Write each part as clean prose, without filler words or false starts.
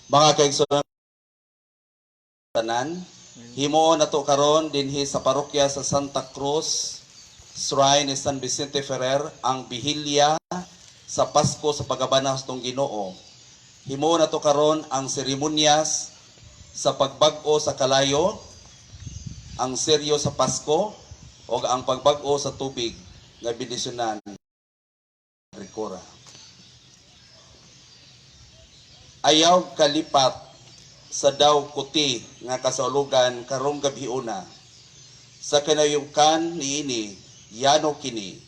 Mga kaigsuonan tanan, himuon nato karon dinhi sa parokya sa Santa Cruz Shrine ni San Vicente Ferrer ang bihilya sa Pasko sa pagkabanhaw sa atong Ginoo. Himuon nato karon ang seremonyas sa pagbag-o sa kalayo, ang seryo sa Pasko o ang pagbag-o sa tubig nga bendisyonan Ricora. Ayaw kalipat sa daw kuti nga kasaulugan karong gabhiuna. Sa kinayukan niini, yano kini,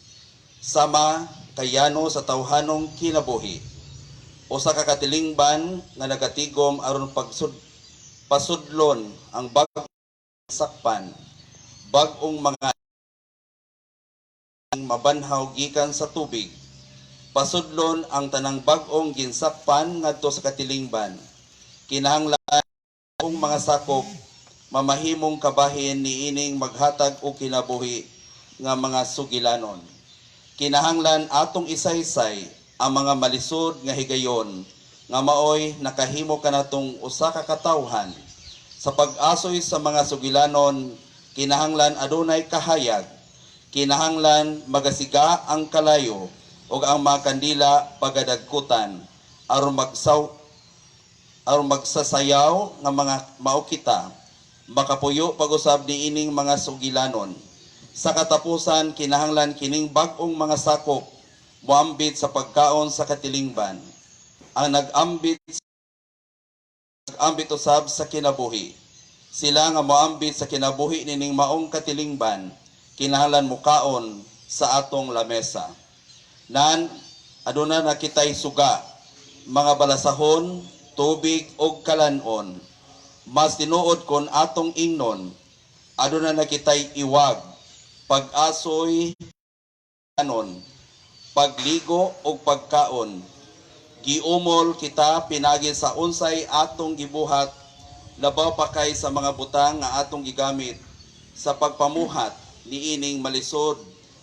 sama kayano sa tawhanong kinabuhi, o sa kakatilingban nga nagatigom aron pasudlon ang bag-ong sakpan, bag-ong mga mabanhaw gikan sa tubig, pasudlon ang tanang bag-ong ginsakpan ngadto sa katilingban. Kinahanglan ang mga sakop mamahimong kabahin niining maghatag og kinabuhi nga mga sugilanon. Kinahanglan atong isaysay ang mga malisod nga higayon nga maoy nakahimo kanatong usa ka katawhan. Sa pag-asoy sa mga sugilanon, kinahanglan adunay kahayag, kinahanglan magasiga ang kalayo ug ang mga kandila pagadagkutan aron magsasayaw nga mga mao kita makapuyo pag-usab niining mga sugilanon. Sa katapusan, kinahanglan kining bag-ong mga sakop moambit sa pagkaon sa katilingban. Ang nag-ambit usab sa kinabuhi. Sila nga moambit sa kinabuhi nining maong katilingban, kinahanglan mukaon sa atong lamesa. Nan aduna na kitay suga, mga balasahon, tubig og kalanon. Mas tinuod kon atong ingnon, aduna na kitay iwag, pag-asoy anon, pagligo og pagkaon. Giumol kita pinagi sa unsay atong gibuhat, labaw pa kay sa mga butang nga atong gigamit sa pagpamuhat niining malisod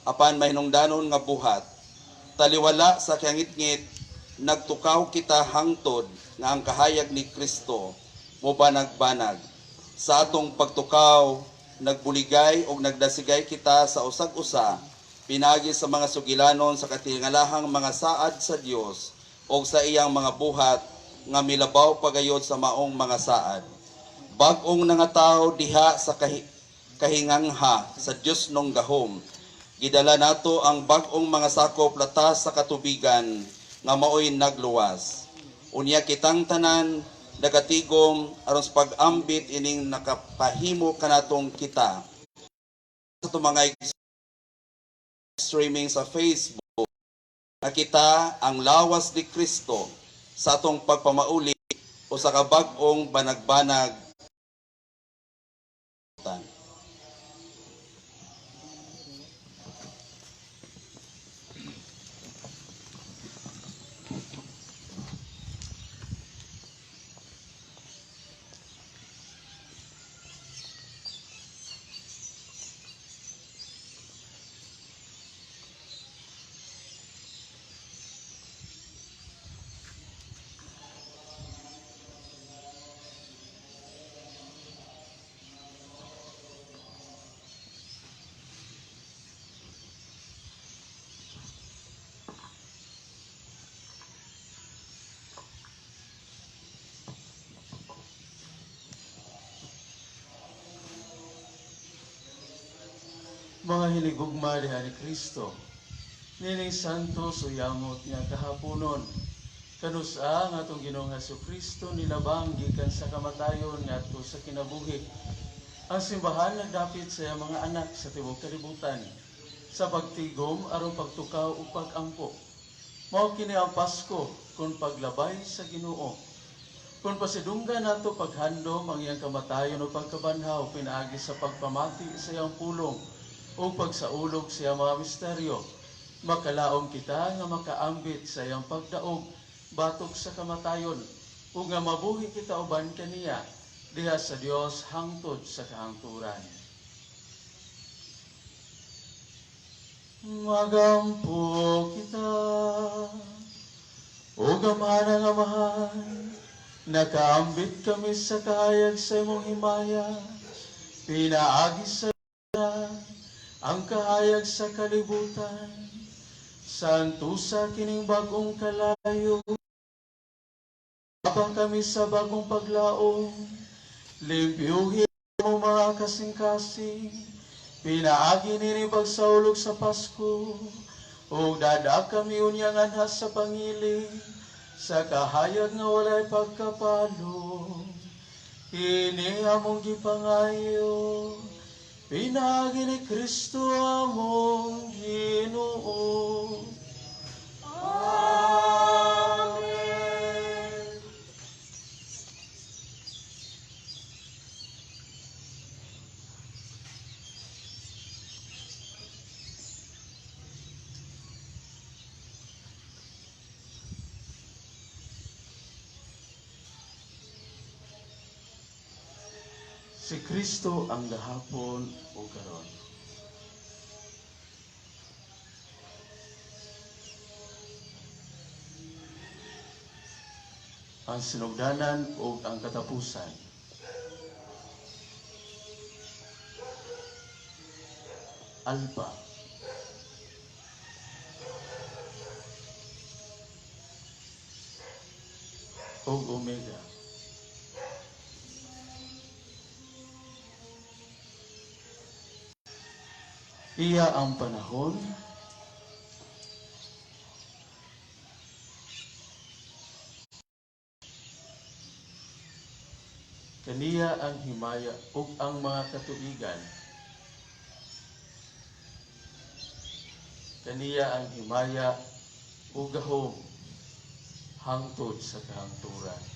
apan mahinungdanon nga buhat. Taliwala sa kangitngit, nagtukaw kita hangtod nga ang kahayag ni Kristo mobanag-banag. Sa atong pagtukaw, nagbuligay og nagdasigay kita sa usag-usa, pinagi sa mga sugilanon sa katingalahang mga saad sa Dios og sa iyang mga buhat nga milabaw pagayod sa maong mga saad. Bag-ong nangataw diha sa kahingangha sa Dios nong gahom. Gidala nato ang bag-ong mga sakop latas sa katubigan nga maoy nagluwas. Unya kitang tanan nagatigom aron sa pag-ambit ining nakapahimo kanatong kita. Sa atong mga streaming sa Facebook, nga kita ang lawas ni Kristo sa atong pagpamauli o sa kabag-ong banagbanag. Mga hinigugma diha ni Kristo, nining santo suyamot nga kahaponon, kanusa ang atong Ginoong Hesukristo nilabang gikan sa kamatayon ngadto sa kinabuhi. Ang simbahan nagdapit sa iyang mga anak sa tibuok kalibutan sa pagtigom aron pagtukaw ug pagampo. Mao kini ang Pasko kun paglabay sa Ginoo. Kun pasidunggan nato paghandom ang iyang kamatayon o pagkabanhaw pinaagi sa pagpamati sa iyang pulong o pagsaulog sa iyang mga misteryo, makalaom kita nga makaambit sa iyang pagdaog batok sa kamatayon ug nga mabuhi kita uban kaniya diha sa Dios hangtod sa kahangturan. Magampo kita o gamhanan nga Amahan, Nakaambit kami sa kahayag sa imong himaya, pinaagi sa ang kahayag sa kalibutan. Santusa kining bagong kalayo, Aba kami sa bagong paglaom, limpyuhin mo mga kasing-kasing, pinaagi nini pagsaulog sa Pasko, ug dada kami unyang anha sa pangili, sa kahayag nga walay pagkapalo. Kini among gipangayo, pinaagi ni Kristo among Ginoo. Amen. Si Kristo ang gahapon o karon. Ang sinugdanan o ang katapusan. Alpha. O Omega. Iya ang panahon, kaniya ang himaya ug ang mga katuigan. Kaniya ang himaya ug gahom hangtod sa kahangturan.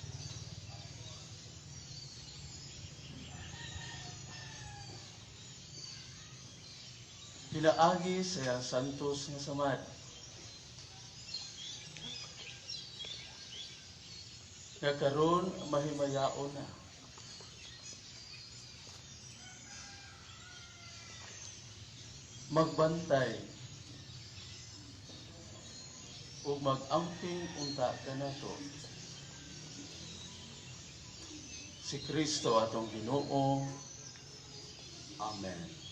Pinaagi sa iyang santos nga samad, nga karon mahimayaon na. Magbantay ug mag-amping unta kanato. Si Kristo atong Ginoo. Amen.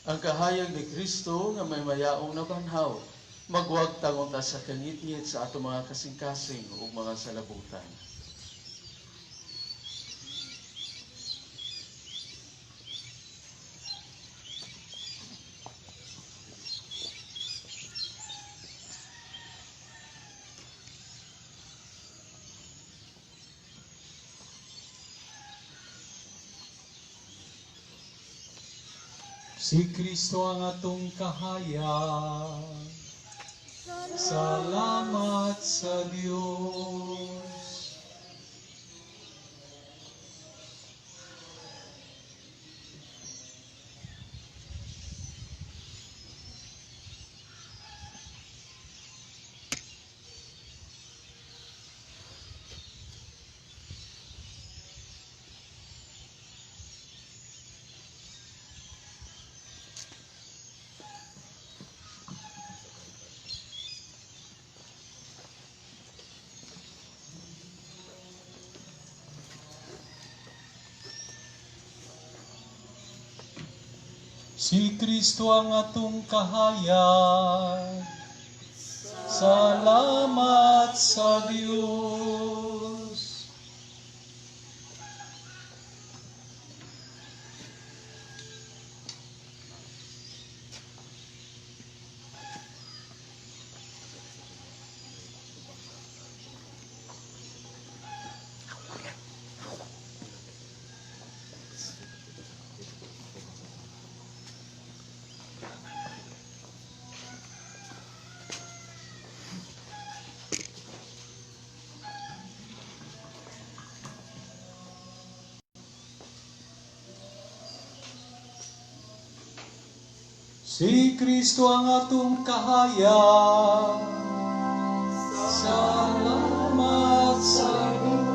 Ang kahayag ni Kristo nga may mayaong nabanhaw, magwagtang unta sa kangitngit sa atong mga kasing-kasing ug mga salabutan. Si Kristo ang atong kahayag. Salamat sa Dios. Si Kristo ang atong kahayag. Salamat sa Dios. Si Kristo ang atong kahayag. Salamat sa Diyos.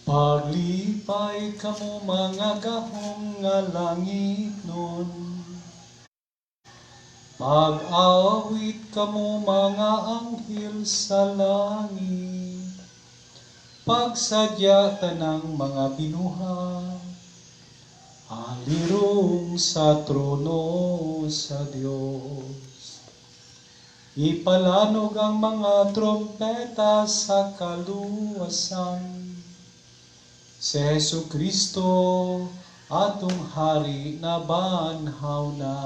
Paglipay kamo mga gahom nga langit nun. Pag-awit kamo mga anghel sa langit. Pagsadya tanang mga binuhat. Alirong sa trono sa Dios. Ipalanog ang mga trompeta sa kaluwasan. Si Jesu Kristo, atong hari na banhaw na.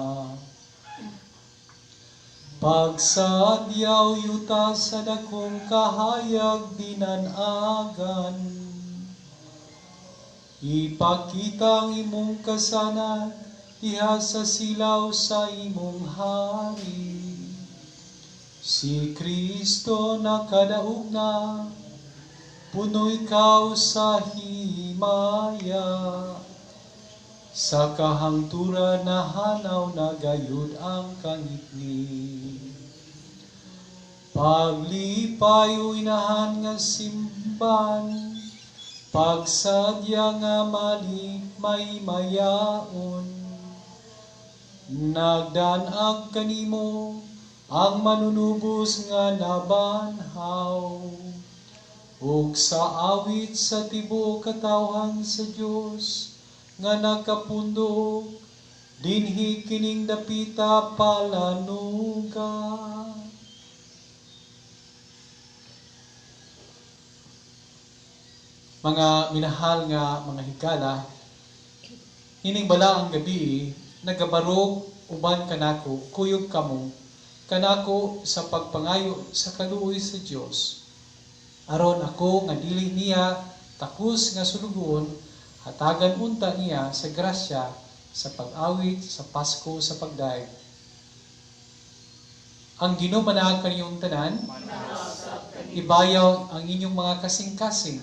Pagsadyaw yuta sa dakong kahayag dinanagan. Ipakita ang imong kasanag diha sa silaw sa imong hari. Si Kristo nakadaog na, puno ikaw sa himaya. Sa kahangturan na hanaw na gayud ang kangitngit. Paglipay o inahan nga simban, pagsadya nga mali may mayaon. Nagdanag kanimo ang manunubos nga nabanhaw. Ug sa awit sa tibuok katawhan sa Dios nga nakapundok, dinhi kining dapita palanuga. Mga minahal nga mga higala, ining balaang gabi nagabarog uban kanako, kuyog kamo kanako sa pagpangayo sa kaluoy sa Dios. Aron ako nga dili niya takos nga sulugoon, hatagan unta niya sa grasya sa pag-awit sa Pasko sa pagdaig. Ang Ginoo manaag kaniyong tanan, ibayaw ang inyong mga kasing-kasing.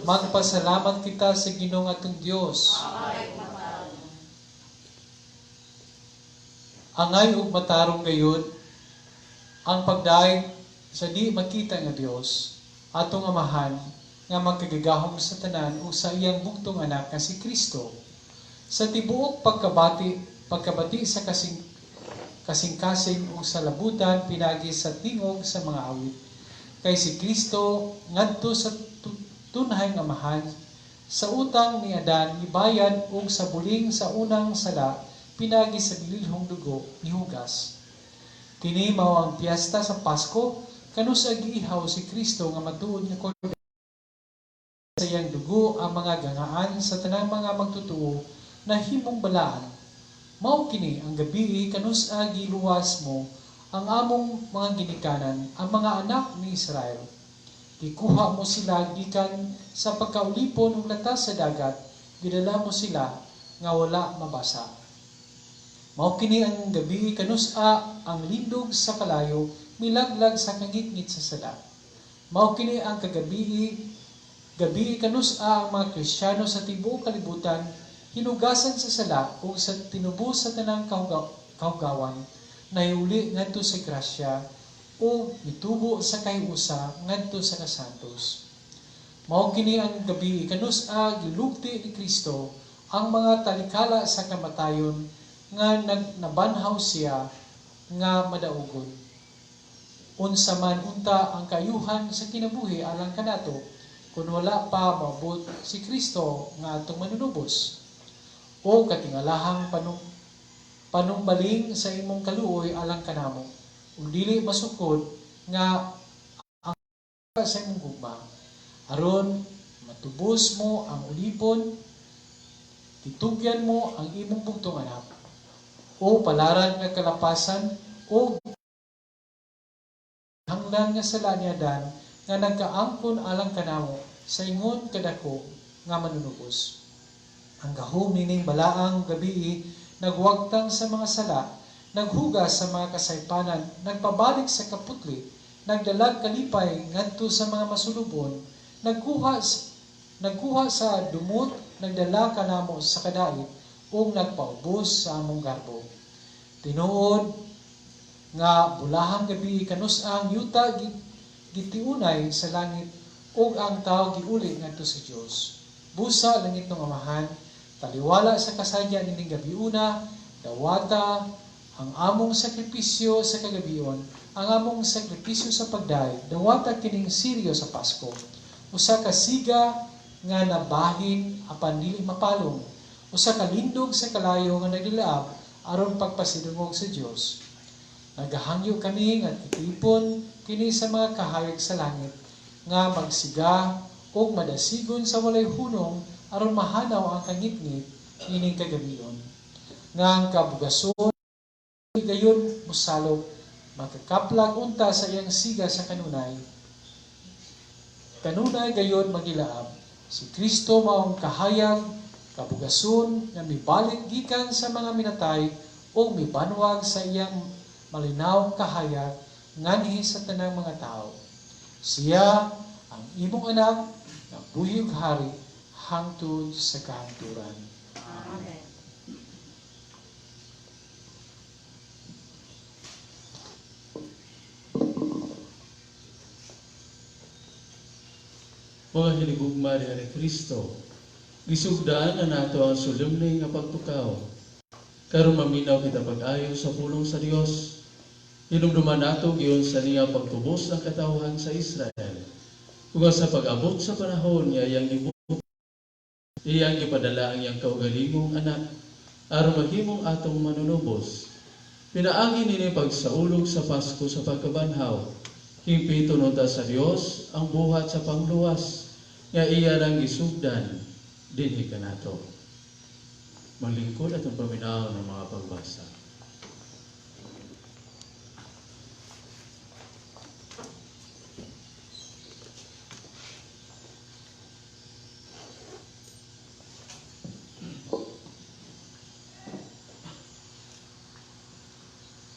Magpasalamat kita sa Ginoong atong Dios. Angay ug matarong gayud ang pagdaig sa di makita nga Dios, atong Amahan nga magkagagahom sa tanan ug sa iyang bugtong anak nga si Kristo. Sa tibuok pagkabati sa kasing-kasing ug sa labutan pinagi sa tingog sa mga awit. Kay si Kristo ngadto sa tunhay nga Amahan sa utang ni Adan gibayad ug sa buling sa unang sala pinagi sa bililhong dugo nihugas. Kini mao ang piyesta sa Pasko kanus-a giihaw si Kristo nga matuod nga kordero sa iyang dugo ang mga gangaan sa tanang mga magtutuo na himong balaan. Mao kini ang gabii kanus-a giluwas mo ang among mga ginikanan, ang mga anak ni Israel. Gikuha mo sila gikan sa pagkaulipon ug latas sa dagat, gidala mo sila nga wala mabasa. Mao kini ang gabii kanus-a ang lindog sa kalayo milaglag sa kangitngit sa sala. Mao kini ang kagabii, gabii kanus-a ang mga Kristiyano sa tibuok kalibutan hinugasan sa sala ug sa tinubos sa tanang kahugawan, nahiuli ngadto sa grasya ug mitubo sa kahiusa ngadto sa kasantos. Mao kini ang gabi kanus-a gilugti ni Kristo ang mga talikala sa kamatayon nga nabanhaw siya nga madaugon. Unsa man unta ang kaayuhan sa kinabuhi alang kanato kun wala pa moabot si Kristo nga atong manunubos? O katingalahang panumbaling sa imong kaluoy alang kanamo, ug dili masukod nga ang sa imong gugma, aron matubos mo ang ulipon, gitugyan mo ang imong bugtong anak. O palaran nga kalapasan, o hanglan nga sala ni Adan nga nagkaangkon alang kanamo sa ingon kadako nga manunubos. Ang gahom nining balaang gabii nagwagtang sa mga sala, naghugas sa mga kasaypanan, nagpabalik sa kaputli, nagdalag kalipay ngadto sa mga masulubon, nagkuha sa dumot, nagdala kanamo sa kadait, ug nagpaubos sa among garbo. Tinuod nga bulahang gabi kanus-ang yuta gitiunay sa langit ug ang tawo giuli ngadto sa Dios. Busa langit ng Amahan, taliwala sa kasadya nining gabiuna, dawata ang among sakripisyo sa kagabion, ang among sakripisyo sa pagdayeg, dawata kining siryo sa Pasko. Usa ka siga nga nabahin apan dili mapalong, usa ka lindog sa kalayo nga nagdilaab aron pagpasidungog sa Dios. Nagahangyo kami nga titipon kini sa mga kahayag sa langit nga magsiga ug madasigon sa walay hunong aron mahanaw ang kangitngit nining kagabion. Nga ang kabugason gayon mosalop, makakaplag unta sa iyang siga sa kanunay. Kanunay gayon magilaab. Si Kristo maong kahayag, kabugason nga mibalik gikan sa mga minatay ug mibanwag sa iyang malinawong kahayag nganhi sa tanang mga tao. Siya ang imong anak nga buhi ug hari hangtod sa kahangturan. Amen. Mga hinigugma ni Kristo, gisugdaan na nato ang solemne nga pagtukaw. Karon maminaw kita pag-ayo sa pulong sa Dios. Hinumduman nato giyon sa niya pagtubos ang katawhan sa Israel. Ug sa pag-abot sa panahon nga iyang gibuhat, iyang gipadala ang iyang kaugalingong anak aron mahimong atong manunubos. Pinaagi nini pagsaulog sa Pasko sa pagkabanhaw. Hingpito nunta sa Dios ang buhat sa pangluwas nga iya nang gisugdan dinhi kanato. Maglingkod atong paminaw ng mga pagbasa.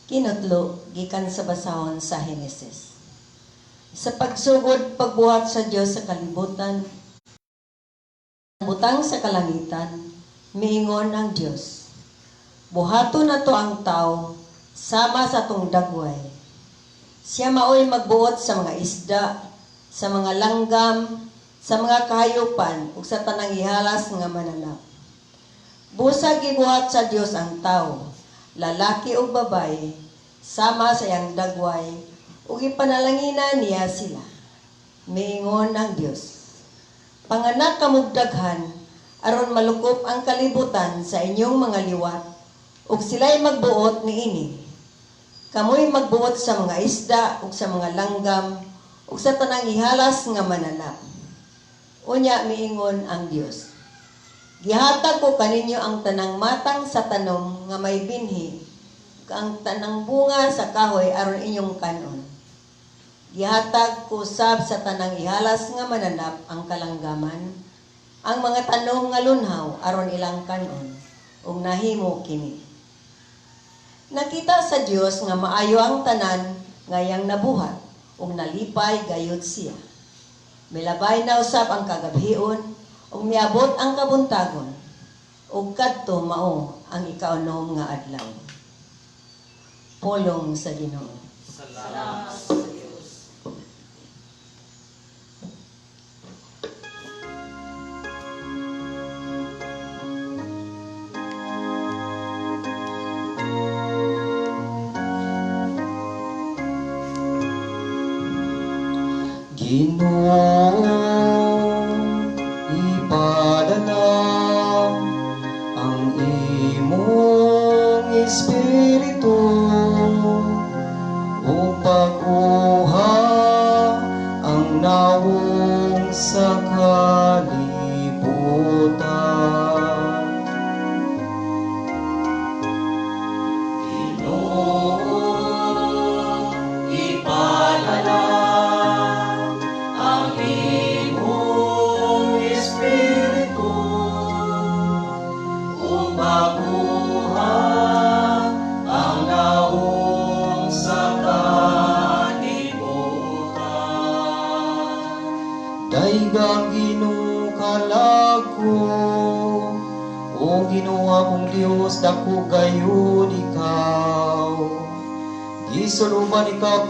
Kinutlo gikan sa basahon sa Henesis. Sa pagsugod pagbuhat sa Dios sa kalibutan, butang sa kalangitan, miingon ang Dios. Buhaton nato ang tao sama sa atong dagway. Siya maoy magbuot sa mga isda, sa mga langgam, sa mga kahayupan ug sa tanang ihalas nga mananap. Busa gibuhat sa Dios ang tao, lalaki ug babaye, sama sa iyang dagway, ug ipanalanginan niya sila. Miingon ang Dios. Panganak kamog daghan, aron malukop ang kalibutan sa inyong mga liwat, ug sila'y magbuot niini. Kamoy magbuot sa mga isda ug sa mga langgam ug sa tanang ihalas nga mananap. Unya miingon ang Dios. Gihatag ko kaninyo ang tanang matang sa tanom nga may binhi, ang tanang bunga sa kahoy aron inyong kanon. Gihatag ko sab sa tanang ihalas nga mananap ang kalanggaman, ang mga tanom nga lunhaw aron ilang kanon, ug nahimo kini. Nakita sa Dios nga maayo ang tanan nga iyang nabuhat, ug nalipay gayud siya. Milabay na usab ang kagabhion, ug miabot ang kabuntagon, ug kadto mao ang ikaunom nga adlaw. Polong sa Ginoo. Salamat sa Dios. Ginoo, ipadala ang imong espiritu ug pag-uha ang nawong sa kalibutan. Ginoo, ipadala ang imong espiritu ug mabuha ang nawong sa kalibutan. Dayga, Ginoo, kalag ko. O Ginoo akong Dios, dako gayud ikaw. Gisuluban ikaw.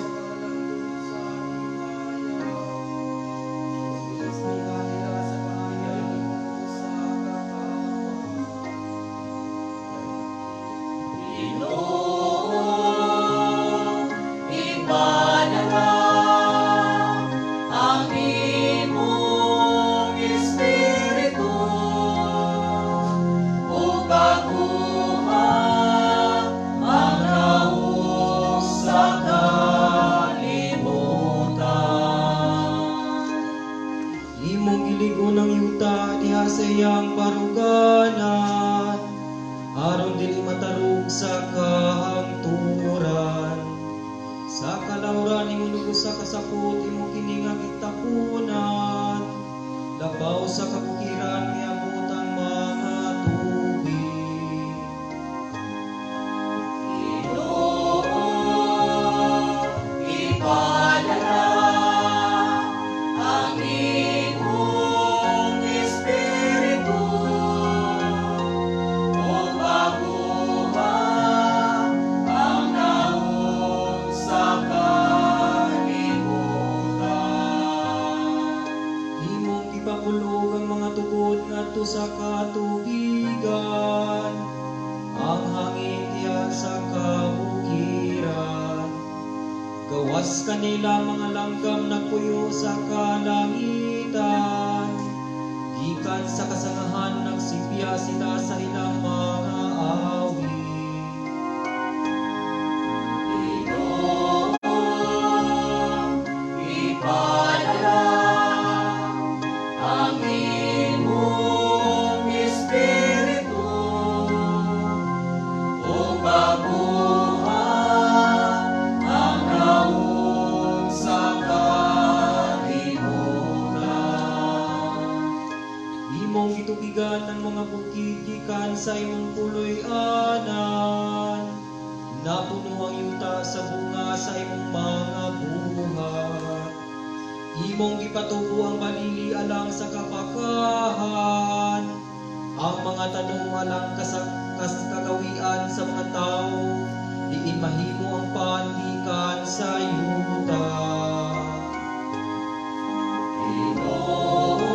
Ginoo, ipadala ang imong espiritu ug baguha ang nawong sa kalibutan. Imong gilig-on ang yuta diha sa iyang baruganan, aron dili matarog sa kahangturan. Sa kalawran ingon og usa ka sapot imo kini nga gitapunan. Labaw sa kabukiran miabot ang mga tubig. Ginoo, ipadala ang imong espiritu ug baguha ang nawong sa kalibutan. Imong gipakulog ang mga tubod ngadto sa katubigan, ang hangin diha sa kabukiran. Gawas kanila mga langgam nagpuyo sa kalangitan. Gikan sa kasangahan nagsipya sila sa ilang mga awit. Ginoo, ipadala ang imong espiritu ug baguha ang nawong sa kalibutan. Imong gitubigan ang mga bukid gikan sa imong puloy-anan. Napuno ang yuta sa bunga sa imong mga buhat. Imong gipatubo ang balili alang sa kapakahan. Ang mga tanom alang kagawian sa mga tao, diin mahimo ang pan gikan sa yuta. Ginoo,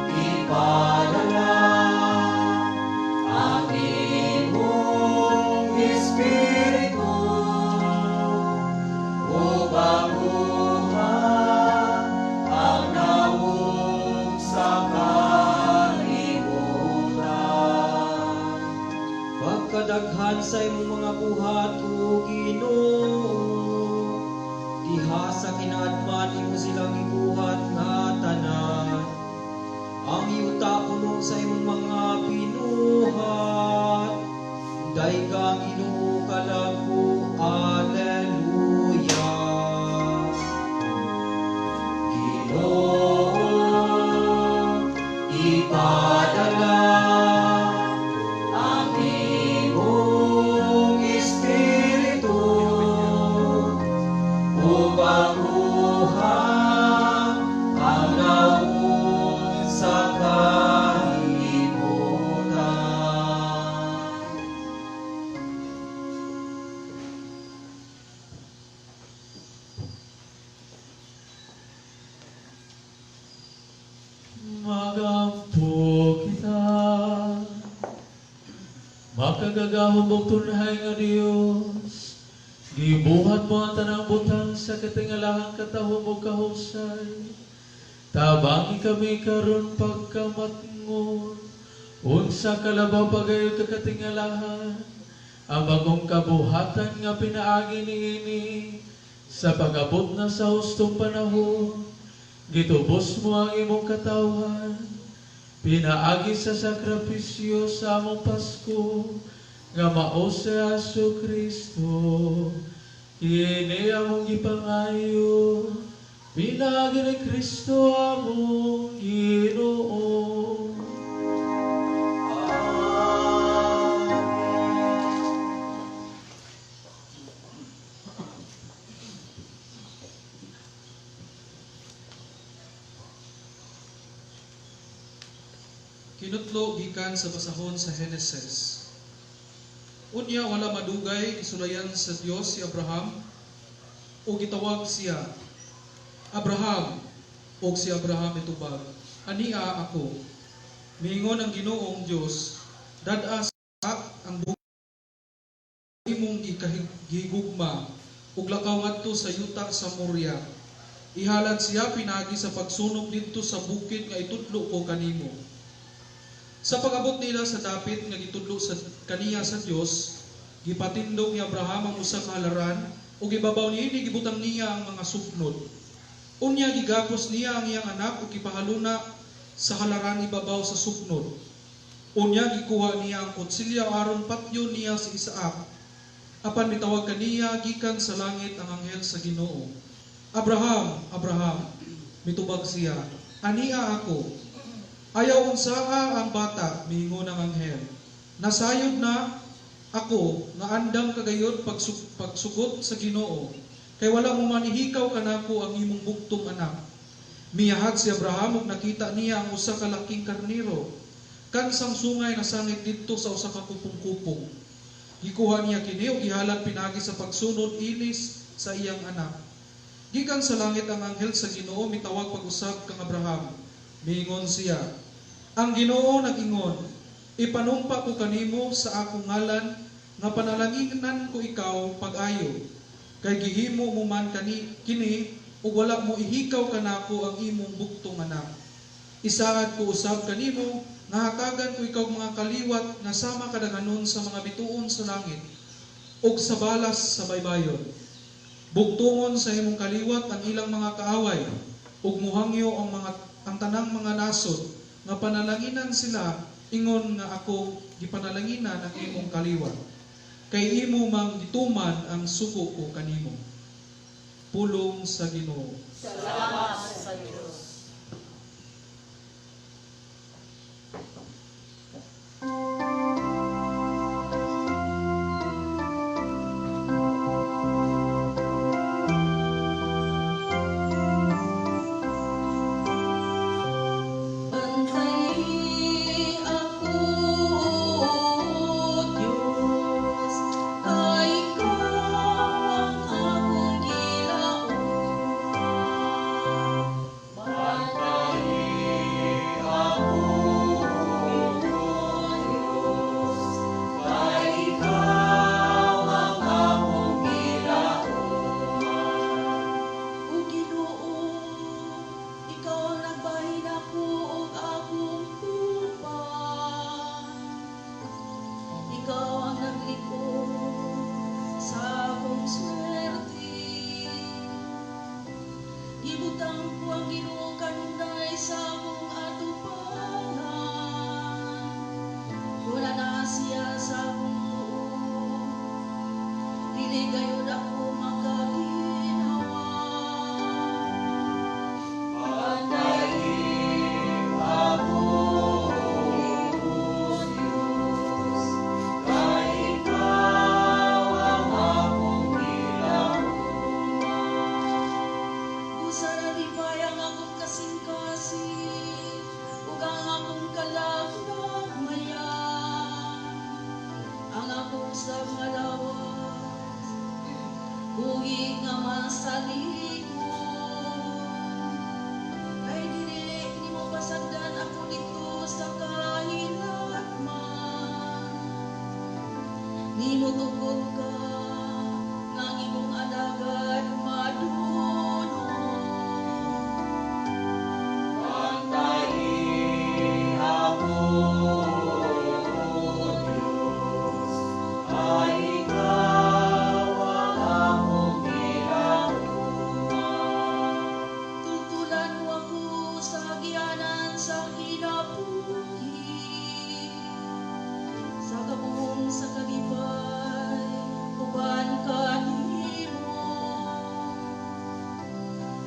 ipadala ang imong espiritu ug baguha ang nawong sa kalibutan. Pagkadaghan sa imong mga buhat, o Ginoo, diha sa kinaadman imo silang gibuhat nga tanan. Ang yuta puno sa imong mga binuhat. Dayga, Ginoo, kalag ko. Alleluia. Ginoo, ipadala ang imong espiritu ug baguha ang nawong sa kalibutan. Magampo kita. Makagagahom ug tunhay nga Dios, gibuhat mo ang tanang butang sa katingalahang katahom ug kahusay. Tabangi kami karon pagkamatngon. Unsa kalabaw pa gayud kakatingalahan ang bagong kabuhatan nga pinaagi niini sa pag-abot na sa hustong panahon. Gitubos mo ang imong katawhan, pinaagi sa sakripisyo sa among Pasko nga mao si Hesus Kristo. Kini among gipangayo pinaagi ni Kristo among Ginoo. Kinutlo gikan sa basahon sa Henesis. Unya wala madugay gisulayan sa Dios si Abraham ug gitawag siya, "Abraham!" Ug si Abraham mitubag, "Ania ako." Miingon ang Ginoong Dios, "Dad-a si Isaac ang imong gihigugma ug lakaw ngadto sa yuta sa Moria. Ihalad siya pinaagi sa pagsunog didto sa bukid nga itudlo ko kanimo." Sa pag-abot nila sa dapit nga gitudlo sa kaniya sa Dios, gipatindog ni Abraham ang usa ka halaran ug ibabaw niini gibutang niya ang mga suknod. Unya gigapos niya ang iyang anak ug gipahaluna sa halaran ibabaw sa suknod. Unya gikuha niya ang kutsilyo aron patyon niya si Isaac. Apan mitawag kaniya gikan sa langit ang anghel sa Ginoo. "Abraham, Abraham!" Mitubag siya, "Ania ako." "Ayaw unsaa ang bata," miingon ang anghel. "Nasayod na ako nga andam ka gayod pagsugot sa Ginoo, kay wala mo manihikaw kanako ang imong bugtong anak." Miyahag si Abraham ug nakita niya ang usa ka laking karnero kansang sungay nasangit didto sa usa ka kupong-kupong. Gikuha niya kini ug gihalad pinaagi sa pagsunod ilis sa iyang anak. Gikan sa langit ang anghel sa Ginoo mitawag pag-usab kang Abraham. Miingon siya, "Ang Ginoo nag-ingon, ipanumpa ko kanimo sa akong ngalan nga panalanginan ko ikaw pag-ayo. Kay gihimo mo man kini ug wala mo ihikaw kanako ang imong bugtong anak. Isaad ko usab kanimo nga hatagan ko ikaw mga kaliwat nga sama kadaghanon sa mga bituon sa langit ug sa balas sa baybayon. Bugtungon sa imong kaliwat ang ilang mga kaaway ug muhangyo ang tanang mga nasod nga panalanginan sila ingon nga ako gipanalanginan ang imong kaliwat. Kay imo mang gituman ang sugo ko kanimo." Pulong sa Ginoo. Salamat sa Dios. Bantay ako, Diyos, kay ikaw ang akong gilaon. Bantay ako, Diyos, kay ikaw ang akong gilaon. O Ginoo, ikaw ang nagbahin ako ug akong kupan. Ikaw ang naglikod sa akong swerte. Gibutang ko ang Ginoo kanunay sa akong atubangan. Kung naa siya sa akong tuo, dili gayud ako makaginhawa. Bantay ako, Diyos, kay ikaw ang akong gilaon. Busa nalipay ang akong kasing-kasing ug ang akong kalag nagmaya. Ang akong usab nga lawas buhi nga masalikon. Kay dili nimo pasagdan Ginutugot ka nga ang imong alagad madunong. Bantayi ako, O Diyos, kay ikaw ang akong gilauman. Tultulan mo ako sa agianan sa kinabuhi, sa kabuhong sa kalipay, uban kanimo.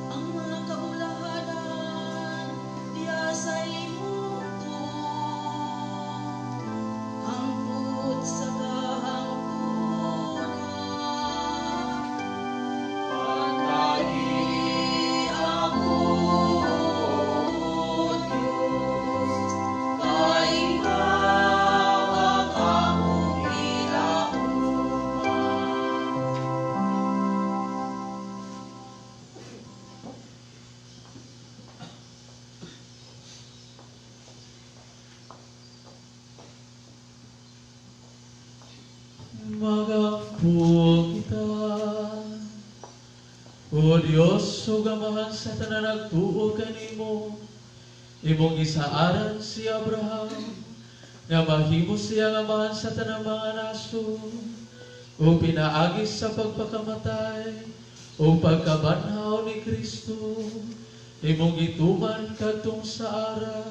Ang mga kabulahanan diha sa imong tuo, hangtod sa kahangturan. Bantayi ako, O Diyos, kay ikaw ang akong gilauman. Magampo kita. O Dios, ug Amahan sa tanan nagtuo kanimo, imong gisaaran si Abraham, nga mahimo siya nga amahan sa tanang mga nasod, ug pinaagi sa pagpakamatay ug pagkabanhaw ni Kristo, imong gituman kadtong saara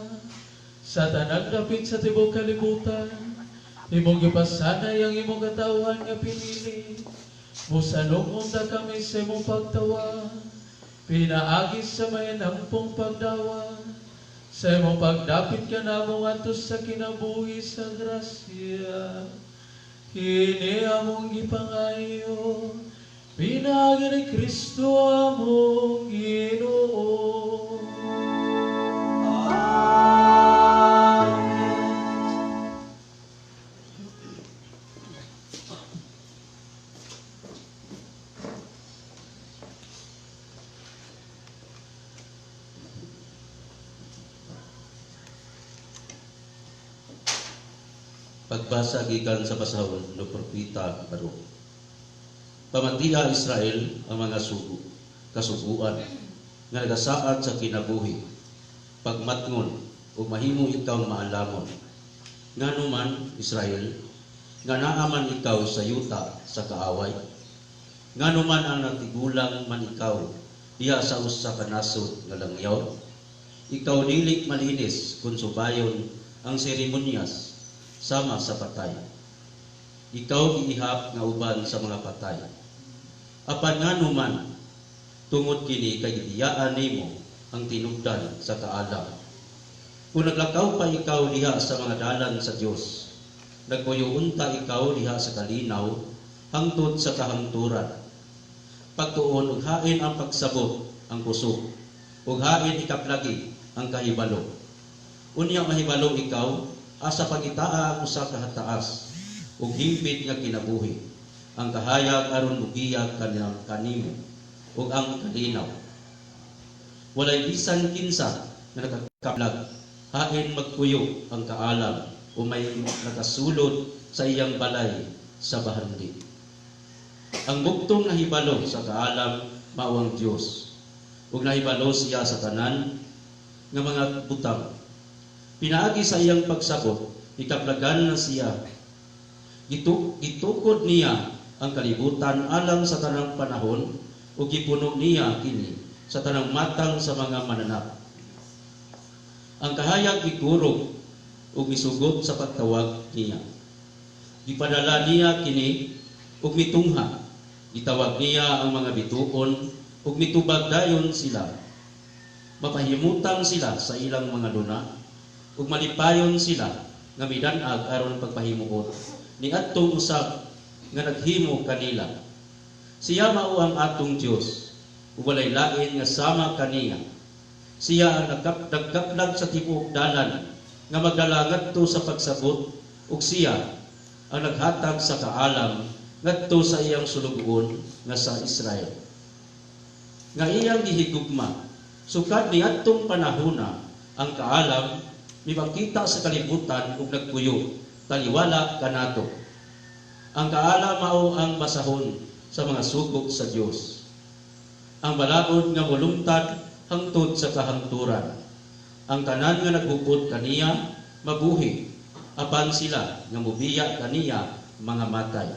sa tanang dapit sa tibuok kalibutan. Imong gipasanay ang imong katawhan nga pinili. Mosalong unta kami sa imong pagtawag, pinaagi sa mahinampong pagdawat, sa imong pagdapit kanamo ngadto sa kinabuhi sa grasya. Kini among gipangayo, pinaagi ni Kristo among Ginoo. Amen. Pagbasa gikan sa basahon no propeta Baruch. Pamatiha, Israel, ang mga sugo, kasuguan nga nagasaad sa kinabuhi. Pagmatngon ug mahimo ikaw maalamon. Ngano man, Israel, nga naa man ikaw sa yuta sa kaaway? Ngano man ang natigulang man ikaw diha sa usa ka nasod nga langyaw? Ikaw dili malinis kung subayon ang seremonyas sama sa patay. Ikaw giihap nga uban sa mga patay. Apan ngano man, tungod kini kay gibiyaan nimo ang tinubdan sa kaalam. Kung naglakaw pa ikaw diha sa mga dalan sa Dios, nagpuyo unta ikaw diha sa kalinaw hangtod sa kahangturan. Pagtuon ug hain ang pagsabot ang kusog, ug hain ikaplagi ang kahibalo. Unya mahibalo ikaw asa pangitaa ang usa ka hataas ug hingpit nga kinabuhi, ang kahayag aron mugiya kanimo ug ang kalinaw. Walay bisan kinsa nga nakakaplag hain magpuyo ang kaalam o may nakasulod sa iyang balay sa bahandi. Ang bugtong nahibalo sa kaalam mao ang Dios, ug nahibalo siya sa tanan nga mga butang. Pinaagi sa iyang pagsabot, ikaplagan na siya. Gitukod niya ang kalibutan alang sa tanang panahon ug gipuno niya kini sa tanang matang sa mga mananap. Ang kahayag gikurog ug misugot sa pagtawag niya. Gipadala niya kini ug mitungha. Gitawag niya ang mga bituon ug mitubag dayon sila. Mapahimutang sila sa ilang mga luna ug malipayon sila nga midan-ag aron pagpahimuot niadtong usa nga naghimo kanila. Siya mao ang atong Dios ug walay lain nga sama kaniya. Siya ang nagkaplag sa tibuok dalan nga magdala ngadto sa pagsabot, ug siya ang naghatag sa kaalam ngadto sa iyang sulugoon nga sa Israel, nga iyang gihigugma sukad niadtong panahona. Ang kaalam mipakita sa kalibutan ug nagpuyo taliwala kanato. Ang kaalam mao ang basahon sa mga sugo sa Dios. Ang balaod nga molungtad hangtod sa kahangturan. Ang tanan nga naghupot kaniya mabuhi, apan sila nga mobiya kaniya mga matay.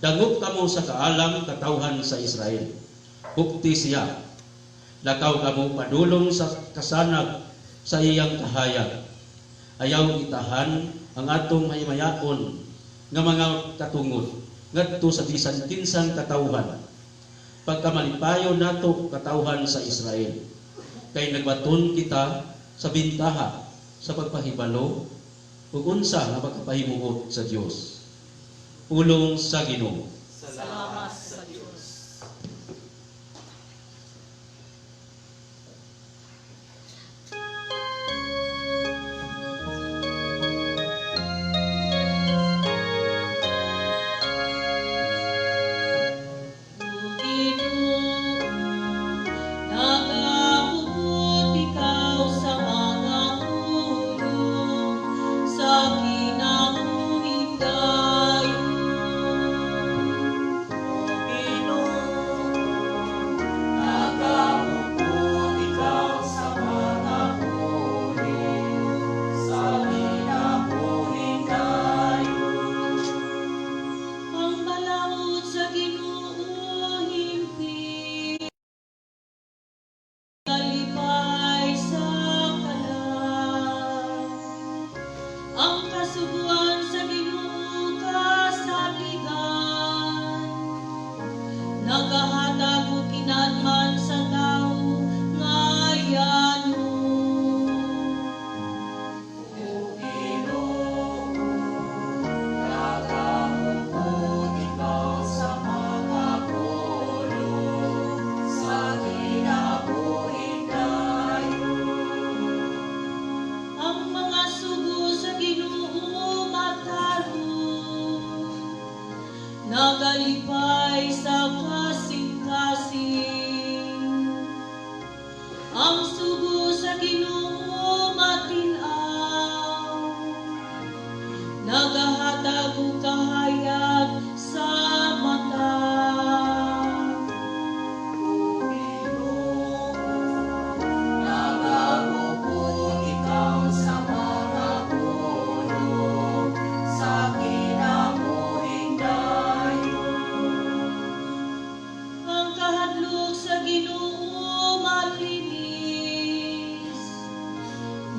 Dangop kamo sa kaalam, katawhan sa Israel. Hupti siya. Lakaw kamo padulong sa kasanag sa iyang kahayag. Ayaw itahan ang atong mahimayaon nga mga katungod ngadto sa bisan kinsang katawhan. Pagkamalipayon nato, katawhan sa Israel, kay nagbaton kita sa bintaha sa pagpahibalo ug unsa nga pagkapahimuot sa Dios. Pulong sa Ginoo. Salamat sa Diyos. O Ginoo, nagahupot ikaw sa mga pulong sa kinabuhing dayon. Ginoo, nagahupot ikaw sa mga pulong sa kinabuhing dayon. Ang balaod sa Ginoo hingpit, kalipay sa kalag. Ang kasuguan sa Ginoo kasaligan, nagahatag og kinatman sa tawo nga yano. O Ginoo, nagahupot ikaw sa mga pulong sa kinabuhing dayon. Ang mga sugo sa Ginoo matarong, nagalipay sa kasing-kasing. Ang sugo sa Ginoo matin-aw, nagahatag og kahayag sa mata. O Ginoo, nagahupot ikaw sa mga pulong sa kinabuhing dayon. Ang kahadlok sa Ginoo malinis,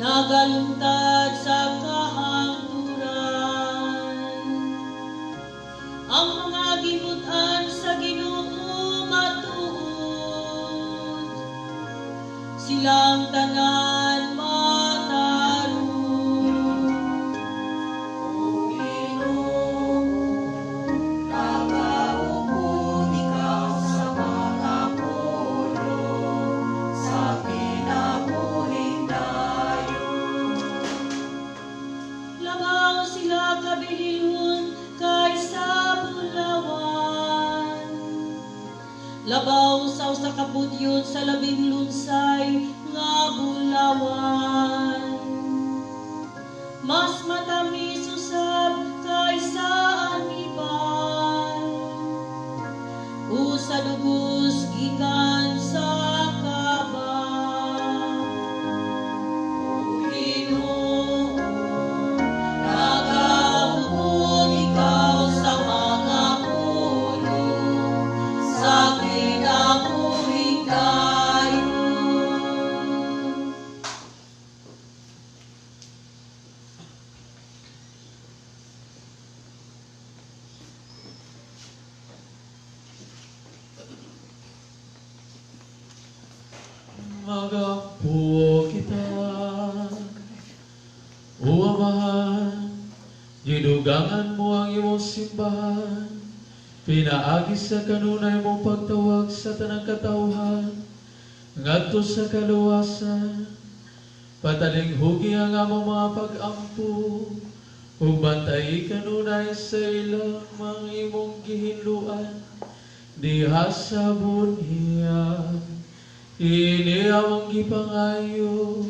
nagalungtad sa kahangturan. Ang mga gimut-an sa Ginoo matuod, silang tanan matarong. O Ginoo, nagahupot ikaw sa mga pulong sa kinabuhing dayon. Labaw sila kabililhon kaysa bulawan, labaw sa usa ka budyot sa labing lunsay nga bulawan. Mas matamis usab kaysa anibal o sa dugos gikan sa kaba. O Ginoo, nagahupot ikaw sa mga pulong sa kinabuhing dayon. Magampo kita. O Amahan, gidugangan mo ang imong simbahan, pinaagi sa kanunay mong pagtawag sa tanang katawhan ngadto sa kaluwasan. Patalinghugi ang among mga pag-ampo ug bantayi kanunay sa ilang mga imong gihinluan diha sa bunhiya. Ini among gipangayo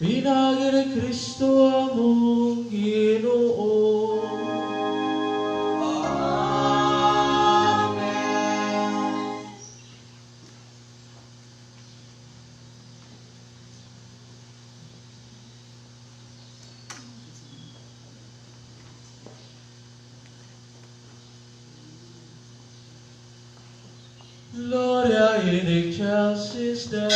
pinaagi ni Kristo among Ginoo. Gloria in excelsis Deo.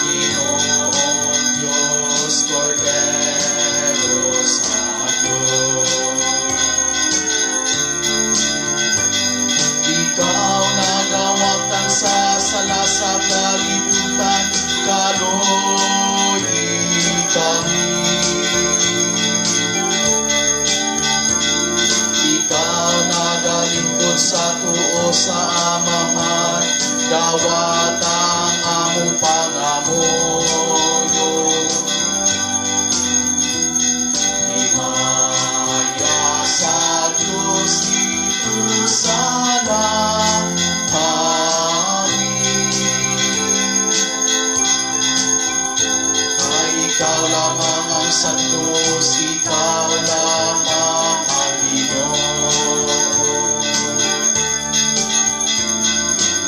Ginoong Diyos, Cordero sa Diyos. Ikaw nagawatan sa sala sa kalibutan, kaloy kami. Ikaw nagalingkod sa tuo sa Amahan, dawat ang among pangamuyo. Himaya sa Diyos dito sa langit. Ay ikaw lamang ang santos, ikaw lamang ang Ginoo.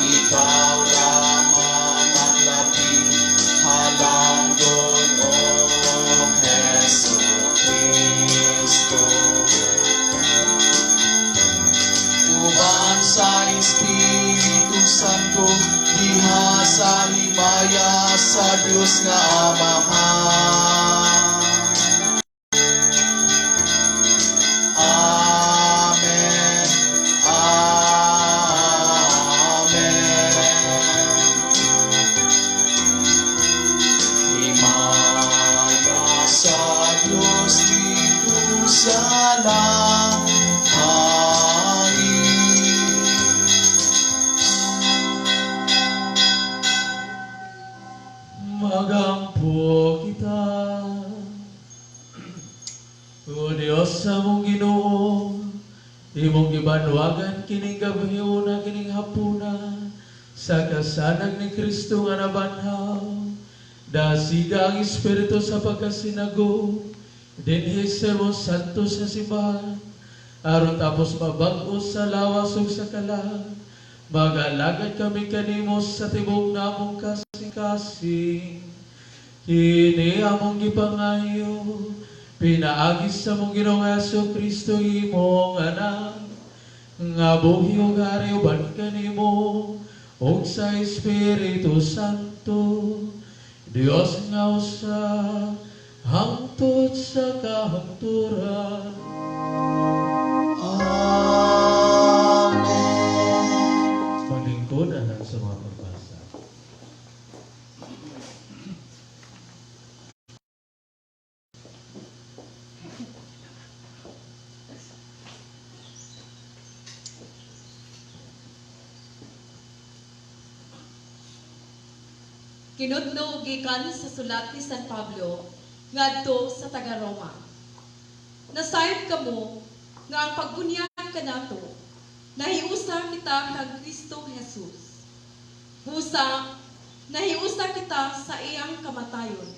Ikaw lamang ang labing halangdon, O Hesu Kristo. Uban sa Espiritu Santo, diha sa himaya sa Diyos nga Amahan. Amen. Amen. Himaya sa Diyos dito sa langit. Magampo kita. O Diyos sa among Ginoo, imong gibanwagan kining gabhiona, kining hapuna sa kasanag ni Kristo nga nabanhaw. Dasiga ang Espiritu sa pagkasinago dinhi sa imong santo sa simbahan, aron tapos mabag-o sa lawas ug sa kalag, magalagad kami kanimo sa tibok namong kasing-kasing. Kini among gipangayo pinaagi sa among Ginoong Hesus Kristo, imong anak, nga buhi ug hari uban kanimo ug sa Espiritu Santo, Dios nga usa, hangtod sa kahangturan. Amen. Maglingkod alang sa mga pagbasa. Kinutlo gikan sa sulat ni San Pablo ngadto sa taga-Roma. Nasayod kamo nga ang pagbunyag kanato nahiusa kita kang Kristo Jesus. Busa nahiusa kita sa iyang kamatayon.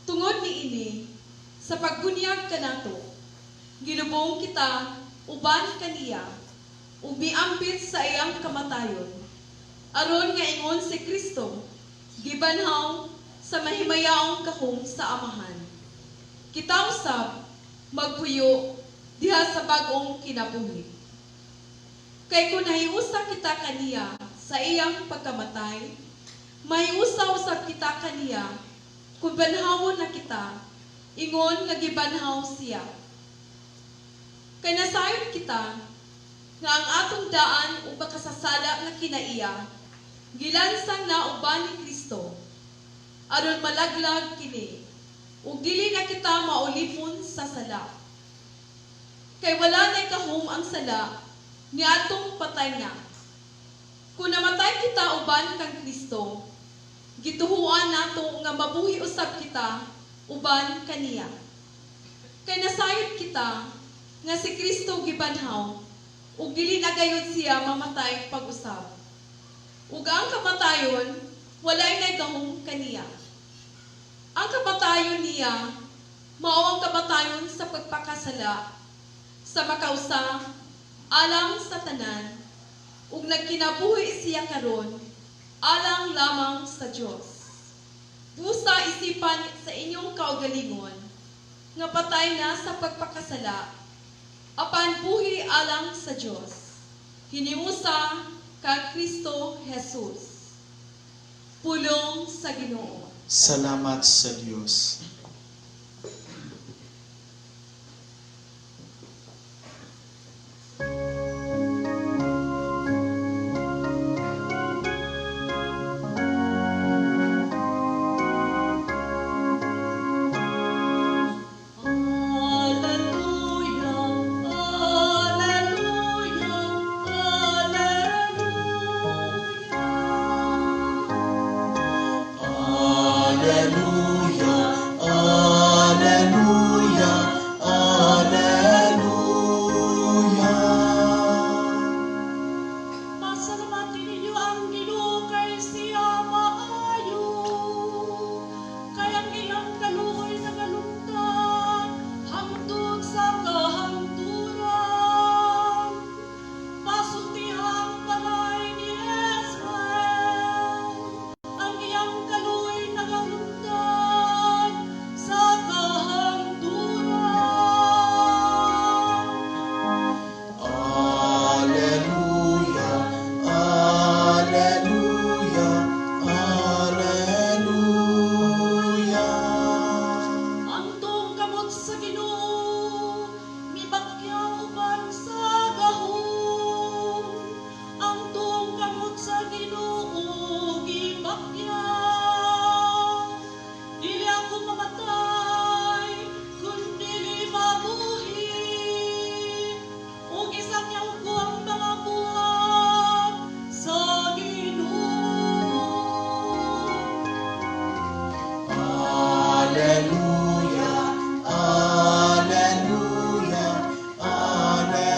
Tungod niini, sa pagbunyag kanato, gilubong kita uban kaniya ug miambit sa iyang kamatayon. Aron nga ingon si Kristo, gibanhaw sa mahimayaong kahong sa Amahan. Kita usab Magpuyo diha sa bag-ong kinabuhi. Kay kung nahiusa kita kaniya sa iyang pagkamatay, mahiusa usab kita kaniya kung banhawon na kita, ingon nga gibanhaw siya. Kay nasayod kita nga ang atong daan ug makasasala nga kinaiya, gilansang na uban ni Kristo, aron malaglag kini, ug dili na kita maulipon sa sala. Kay wala na'y kahum ang sala, niadtong patay na. Kung namatay kita uban kang Kristo, gituhuan nato nga mabuhi usab kita uban kaniya. Kay nasayod kita nga si Kristo gibanhaw, ug dili na gayud siya mamatay pag-usab. Ug ang kamatayon walay nay gahom kaniya. Ang kamatayon niya mao ang kamatayon sa pagpakasala sa makausa alang sa tanan, ug nagkinabuhi siya karon alang lamang sa Dios. Busa isipan sa inyong kaugalingon nga patay na sa pagpakasala, apan buhi alang sa Dios. Hiniusa kang Kristo Jesus. Pulong sa Ginoo. Salamat sa Dios. Alleluia, Alleluia, Alleluia. Alleluia, Alleluia, Alleluia. Pasalamati ninyo ang Ginoo kay siya maayo. Kay ang iyang kaluoy nagalungtad hangtod sa kahangturan. Pasultiha ang balay ni Israel, ang iyang kaluoy nagalungtad sa kahangturan. Alleluia, Alleluia, Alleluia. Ang tuong kamot sa Ginoo mibakyaw uban sa gahom. Ang tuong kamot sa Ginoo gibakyaw. Dili ako mamatay, kun dili mabuhi. Ug isangyaw ko ang mga buhat sa Ginoo. Alleluia, Alleluia,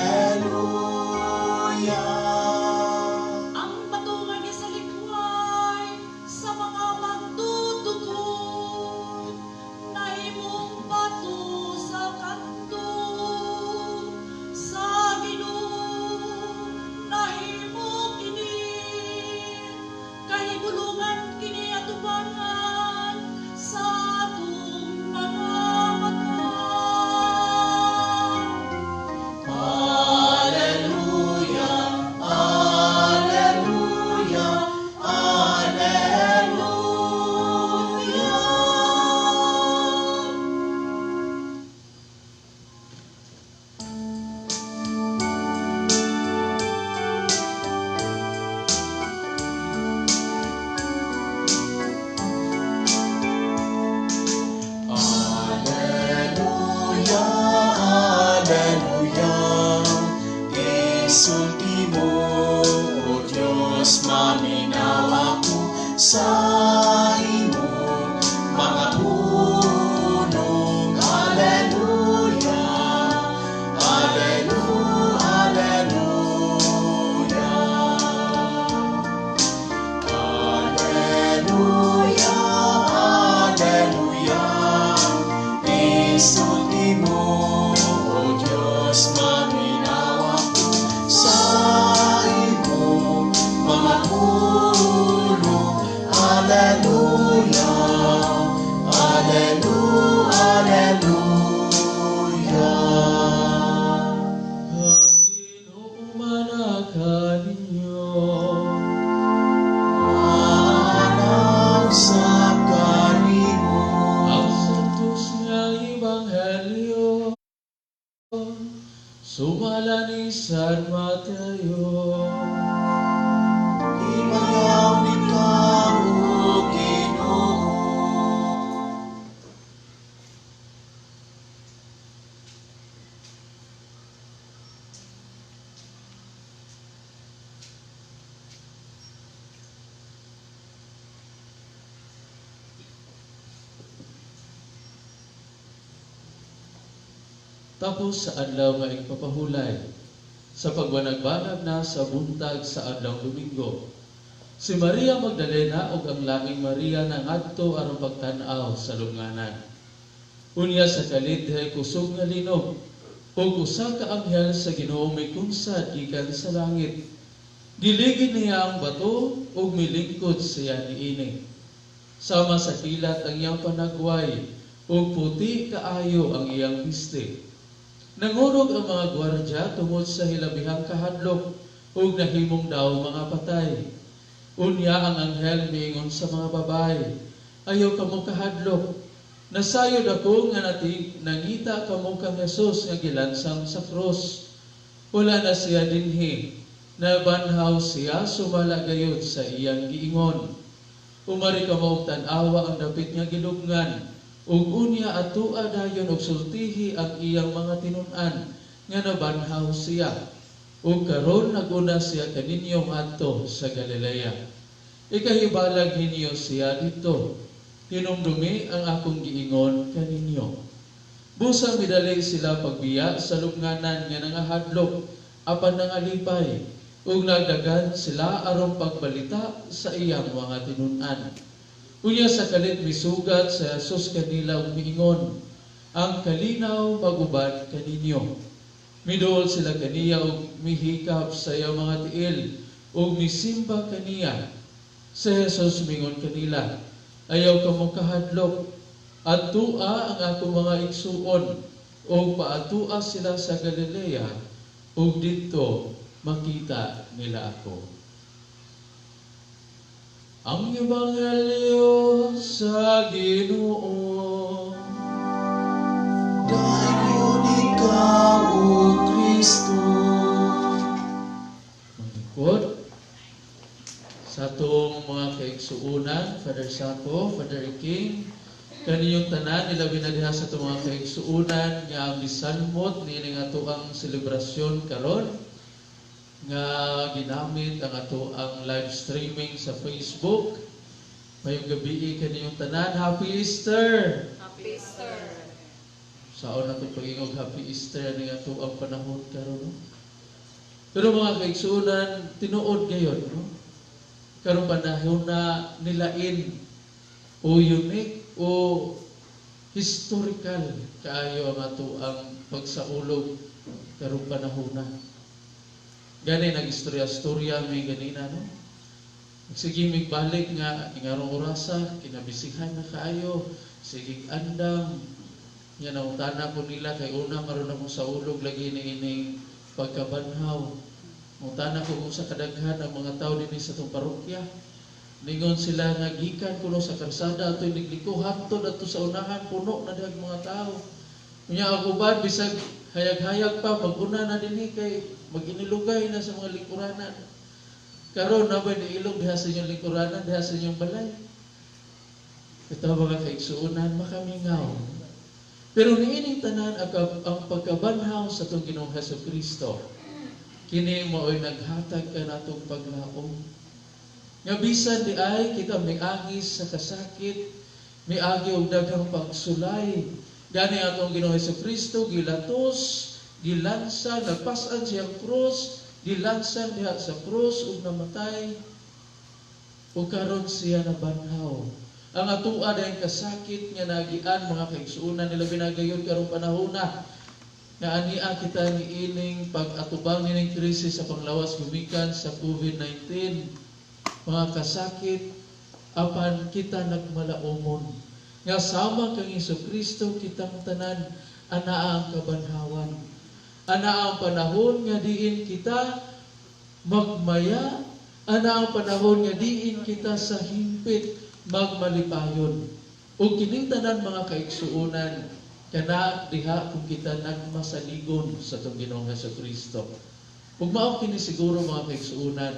Alleluia. Ang bato nga gisalikway sa mga magtutukod, nahimong bato sa kanto. Sa Ginoo nahimo kini, kahibulungan kini atubangan sa atong mga mata. Alleluia, Alleluia, Alleluia. Alleluia, Alleluia. Isulti mo, O Diyos, maminaw ako sa imong mga pulong. Alleluia, Alleluia, Alleluia. Alleluia, Alleluia. Isulti mo, O Diyos, maminaw ako sa imong mga pulong. Alleluia, Alleluia, Alleluia. Sumala ni San Mateo. Himayaw ni ka, O Ginoo. Tapos sa adlaw nga igpapahulay, sa pagbanag-banag na sa buntag sa adlaw Domingo, si Maria Magdalena ug ang laing Maria nangadto aron pagtan-aw sa lubnganan. Unya sa kalit dihay kusog nga linog, ug usa ka anghel sa Ginoo mikunsad gikan sa langit. Giligid niya ang bato ug milingkod siya niini. Sama sa kilat ang iyang panagway, ug puti kaayo ang iyang bisti. Nangurog ang mga gwardiya tungod sa hilabihang kahadlok ug nahimong daw mga patay. Unya ang anghel miingon sa mga babaye, ayaw kamo kahadlok. Nasayod ako nga nangita kamo kang Jesus nga gilansang sa krus. Wala na siya dinhi, nabanhaw siya sumala gayud sa iyang giingon. Umari kamo og tan-awa ang dapit nga gilubngan, ug unya atua dayon og sultihi ang iyang mga tinun-an nga nabanhaw siya. Ug karon naguna siya kaninyo ngadto sa Galilea. Ikahibalag ninyo siya didto. Hinumdumi ang akong giingon kaninyo. Busa midali sila pagbiya sa lubnganan nga nangahadlok apan nangalipay, ug nagdagan sila aron pagbalita sa iyang mga tinun-an. Unya sa kalit misugat sa Jesus kanila ug miingon, ang kalinaw maguban kaninyo. Miduol sila kaniya ug mihikap sa iyang mga tiil ug misimba kaniya. Si Jesus mingon kanila, ayaw kamo kahadlok, atua ang akong mga igsuon, ug paatua sila sa Galilea, ug didto makita nila ako. Ang Ebanghelyo sa Ginoo. Dayon ikaw, O Kristo. Maningkod sa atong mga kaigsuonan, Father Sako, Father King, kaninyong tanan, ilabi na diha sa atong mga kaigsuonan nga misanmot niining ato ang selebrasyon karon nga ginamit ang ato ang live streaming sa Facebook. Mayong gabi kaninyong tanan, Happy Easter! Happy Easter! Saon na itong pag-ingog Happy Easter ni ato ang panahon karon, no? Pero mga kaigsuonan, tinuod gayon, no? Karon panahon na nilain o unique o historical kaayo ang ato ang pagsaulog karong panahon na. Gani nag-istorya-istorya may ganina, no? Sige migbalik nga ingarong orasa kinabisihan na kaayo, sige andam. Nya nautana ko nila kay una maron akong saulog lagi ni ining pagkabanhaw. Nautana ko kung sa kadaghan ang mga tawo dinhi sa atong parokya. Ningon sila nga gikan kuno sa karsada atoy nigliko hantod adto sa unahan puno na dihag mga tawo. Unya ang uban bisag hayag-hayag pa maguna na dinhi kay maginilugay na sa mga lingkuranan. Karon na ba niilog diha sa inyong lingkuranan, diha sa inyong balay? Ito mga kaigsuonan, makamingaw. Pero niining tanan ang pagkabanhaw sa atong Ginoong Hesukristo, kini mao'y naghatag kanatong paglaom. Nga bisan di ay kita miagi sa kasakit, miagi og daghang pagsulay. Gani atong Ginoong Hesukristo gilatos, gilansa, nagpas-an siyang krus, gilansan diha sa krus ug namatay. Ug karon siya nabanhaw. Ang atua dayang kasakit nga nagian mga kaigsuonan nila binagayon karong panahona nga ania kita niining pag-atubang nining krisis sa panglawas gumikan sa COVID-19. Mga kasakit apan kita nagmalaumon nga sama kang Hesukristo kitang tanan anaa ang kabanhawan. Anaa ang panahon nga diin kita magmaya, anaa ang panahon nga diin kita sa hingpit magmalipayon. Ug kining tanan mga kaigsuonan Kana diha kung kita nagmasaligon sa atong Ginoong Hesukristo. Ug mao kini siguro mga kaigsuonan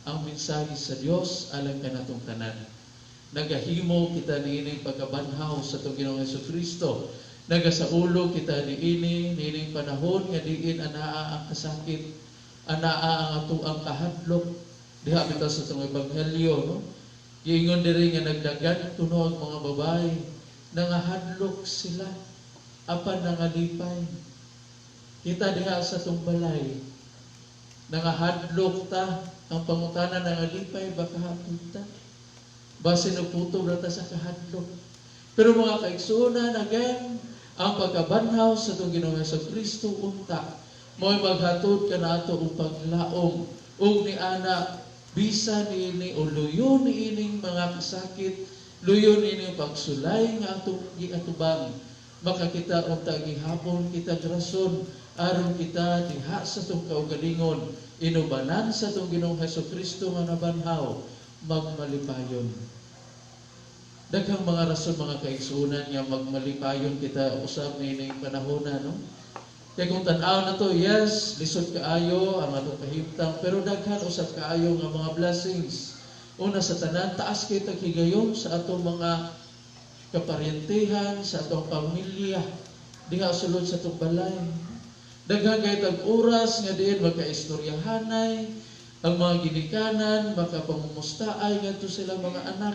ang mensahe sa Dios alang kanatong tanan. Nagahimo kita niining pagkabanhaw sa atong Ginoong Hesukristo. Nagasaulo kita niini niining panahon nga diin anaa ang kasakit, anaa ang atoang kahadlok diha bitaw sa atong ebanghelyo, no? Giingon diri nga nagdagan kuno ang mga babae, nangahadlok sila apan nangalipay. Kita diha sa atong balay, nangahadlok ta, ang pangutana nangalipay ba kahapon ta? Basin nagputo ra ta sa kahadlok. Pero mga kaigsuonan, again, ang pagkabanhaw sa atong Ginoong Hesukristo unta mo'y maghatod kanato og paglaom ug niana bisan niini o luyo niining mga kasakit, luyo niining pagsulay nga atong giatubang, makakita unta gihapon kita rason aron kita diha sa atong kaugalingon inubanan sa atong Ginoong Hesukristo nga nabanhaw, magmalipayon. Daghang mga rason mga kaigsuonan nga magmalipayon kita usab niining panahona, no? Kay kung tan-aw na to, yes, lisod kaayo ang atong kahimtang, pero daghan usab kaayo nga mga blessings. Una sa tanan, taas kay tag higayon sa atong mga kaparyentihan, sa atong pamilya, diha sulod sa atong balay. Daghan kay tag oras nga diin magkaistoryahanay, ang mga ginikanan, makapangumustaay ngadto sila mga anak.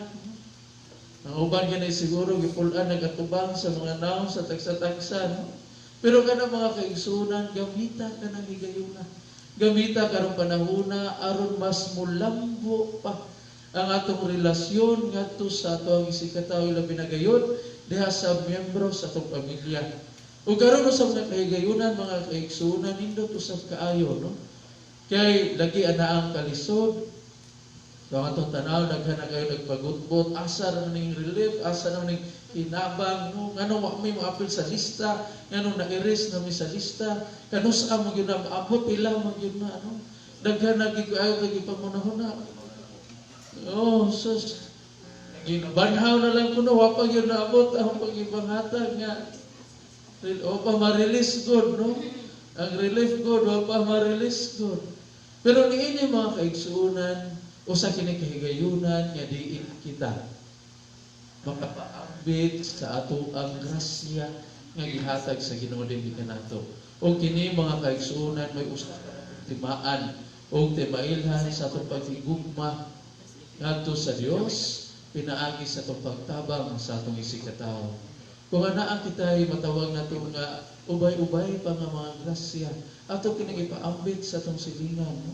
Ang uban gani siguro gipul-an nagatubang sa mga naong sa tagsa-tagsa, no? Pero kana mga kaigsuonan, gamita ka ng higayuna. Gamita karong panahona aron mas mulambo pa ang atong relasyon ngadto sa atong isigkatawo labi na gayud diha sa miyembro sa atong pamilya. Ug karon usab nga kahigayunan mga kaigsuonan, nindot usab kaayo, no? Kay lagi ana ang kalisod. So ang atong tanaw, daghan na kayo nagpagutbot, asa ra ning relief, asa ra ning hinabang, no? Nganong wa mi moapil sa lista, nganong na-erase na mi sa lista, kanus-a man gyud na maabot, pila man gyud na, no? Daghan na gyud kaayo kay gipangunahuna. Oh, sus. Ginabanhaw na lang kuno, wa pa gyud naabot ang pagipanghatag nga wa pa ma-release good, no? Ang relief good, wa pa ma-release good. Pero niini mga kaigsuonan, usa kini kahigayunan nga diin kita makapaambit sa ato ang grasya nga gihatag sa Ginoo dinhi kanato. Og kini mga kaigsuonan may usa ka timaan og timailhan sa atong paghigugma ngadto sa Dios pinaagi sa atong pagtabang sa atong isigkatawo. Kung anaa kita'y matawag nato nga ubay-ubay pa nga mga grasya, ato kining ipaambit sa atong silingan, no?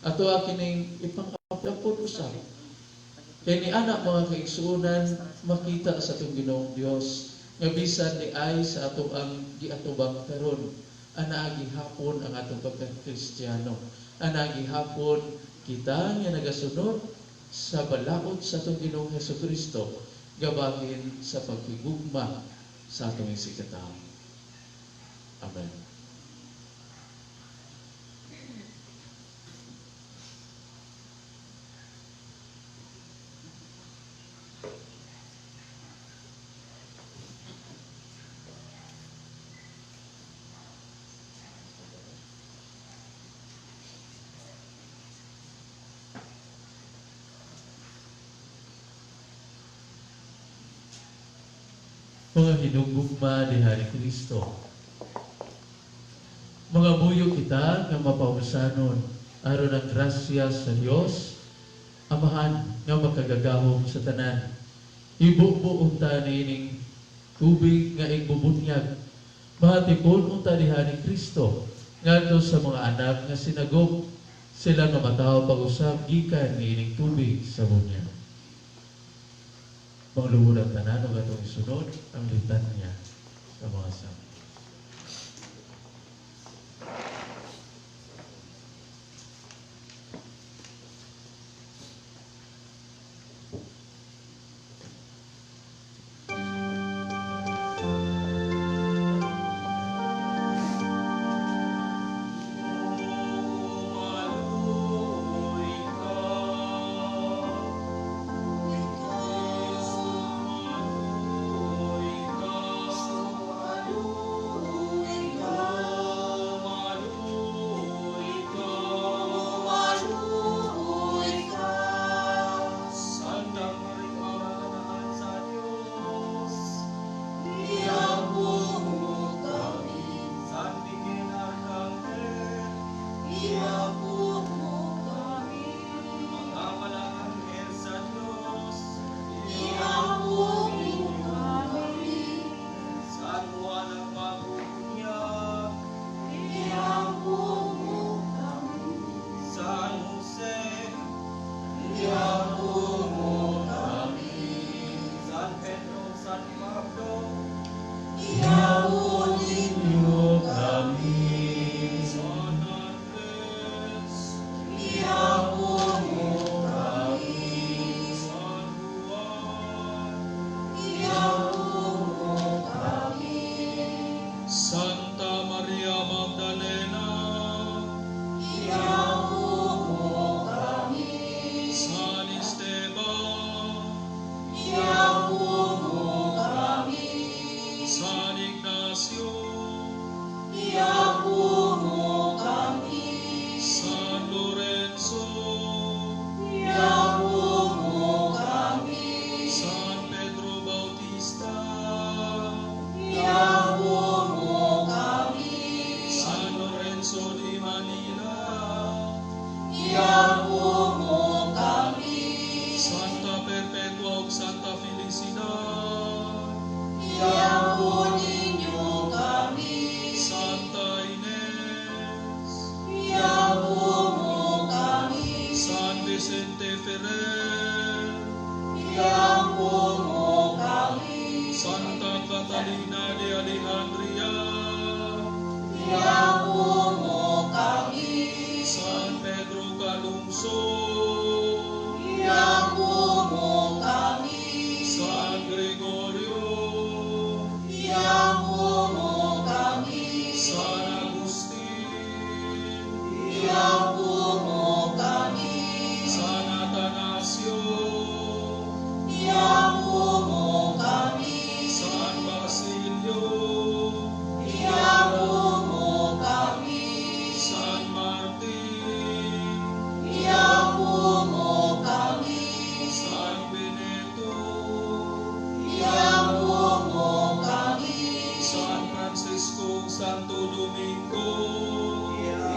Ato kining ipang-apod usab. Kay ni anak mga kaigsuonan, makita sa atong Ginoong Dios nga bisan ni ay sa ato ang giatubang karon, anaa gihapon ang atong pagka-Kristiyano, anaa gihapon kita nga nagasunod sa balaod sa atong Ginoong Hesukristo, gabahin sa paghigugma sa atong isigkatawo. Amen. Mga hinugugma ni Hari Kristo, mga buyo kita nga mapausanon aron ang grasya sa Dios, Amahan nga makagagahom sa tanan. Ibubo unta niining tubig nga igbubunyag, mahatipon unta ni Hari Kristo ngadto sa mga anak nga sinagop, sila nga matawo pag-usab gikan niining tubig sa bunyag. Pangluhod ang tanan ug atong isunod ang litanya sa mga santo. Maluoy ka. Iapo mo kami. Mga malaanghel sa Dios, Iapo ninyo kami. San Juan ang mabubunyag, Iapo mo kami. San Jose, Iapo mo kami. San Pedro, San Pablo, Iapo ninyo kami. San Andres, Iapo mo kami. San Juan, Iapo mo kami. Santa Maria Magdalena, Iapo mo kami. San Esteban, Iapo mo kami. San Ignacio, Iapo mo kami. San Lorenzo, Iapo mo kami. San Pedro Bautista, Iapo mo kami. San Lorenzo de Manila, Iapo mo kami. Santa Perpetua ug Santa Felicidad, Iapo ninyo kami. Santa Inez, Iapo mo kami. San Vicente Ferrer, Iapo mo kami. Santa Catalina de Alejandría, Iapo mo kami. San Pedro Calungsod, Iapo mo kami. San Gregorio, Iapo mo kami. San Agustin, Iapo mo kami. San Atanasio, Iapo mo kami. San Basilio, Iapo mo kami. San Martin, Iapo mo kami. San Benito, Iapo mo kami. San Francisco, Santo Domingo,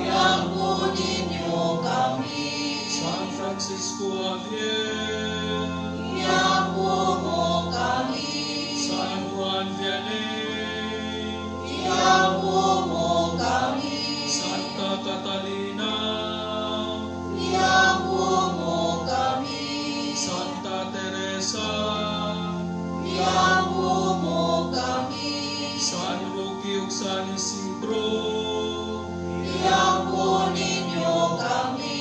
Iapo ninyo kami. San Francisco Javier, Iapo mo kami. San Juan Vianney, Iapo mo kami. Santa Catalina, Iapo mo kami. Santa Teresa, Iapo mo kami. San Roque ug San Isidro, Iapo ninyo kami.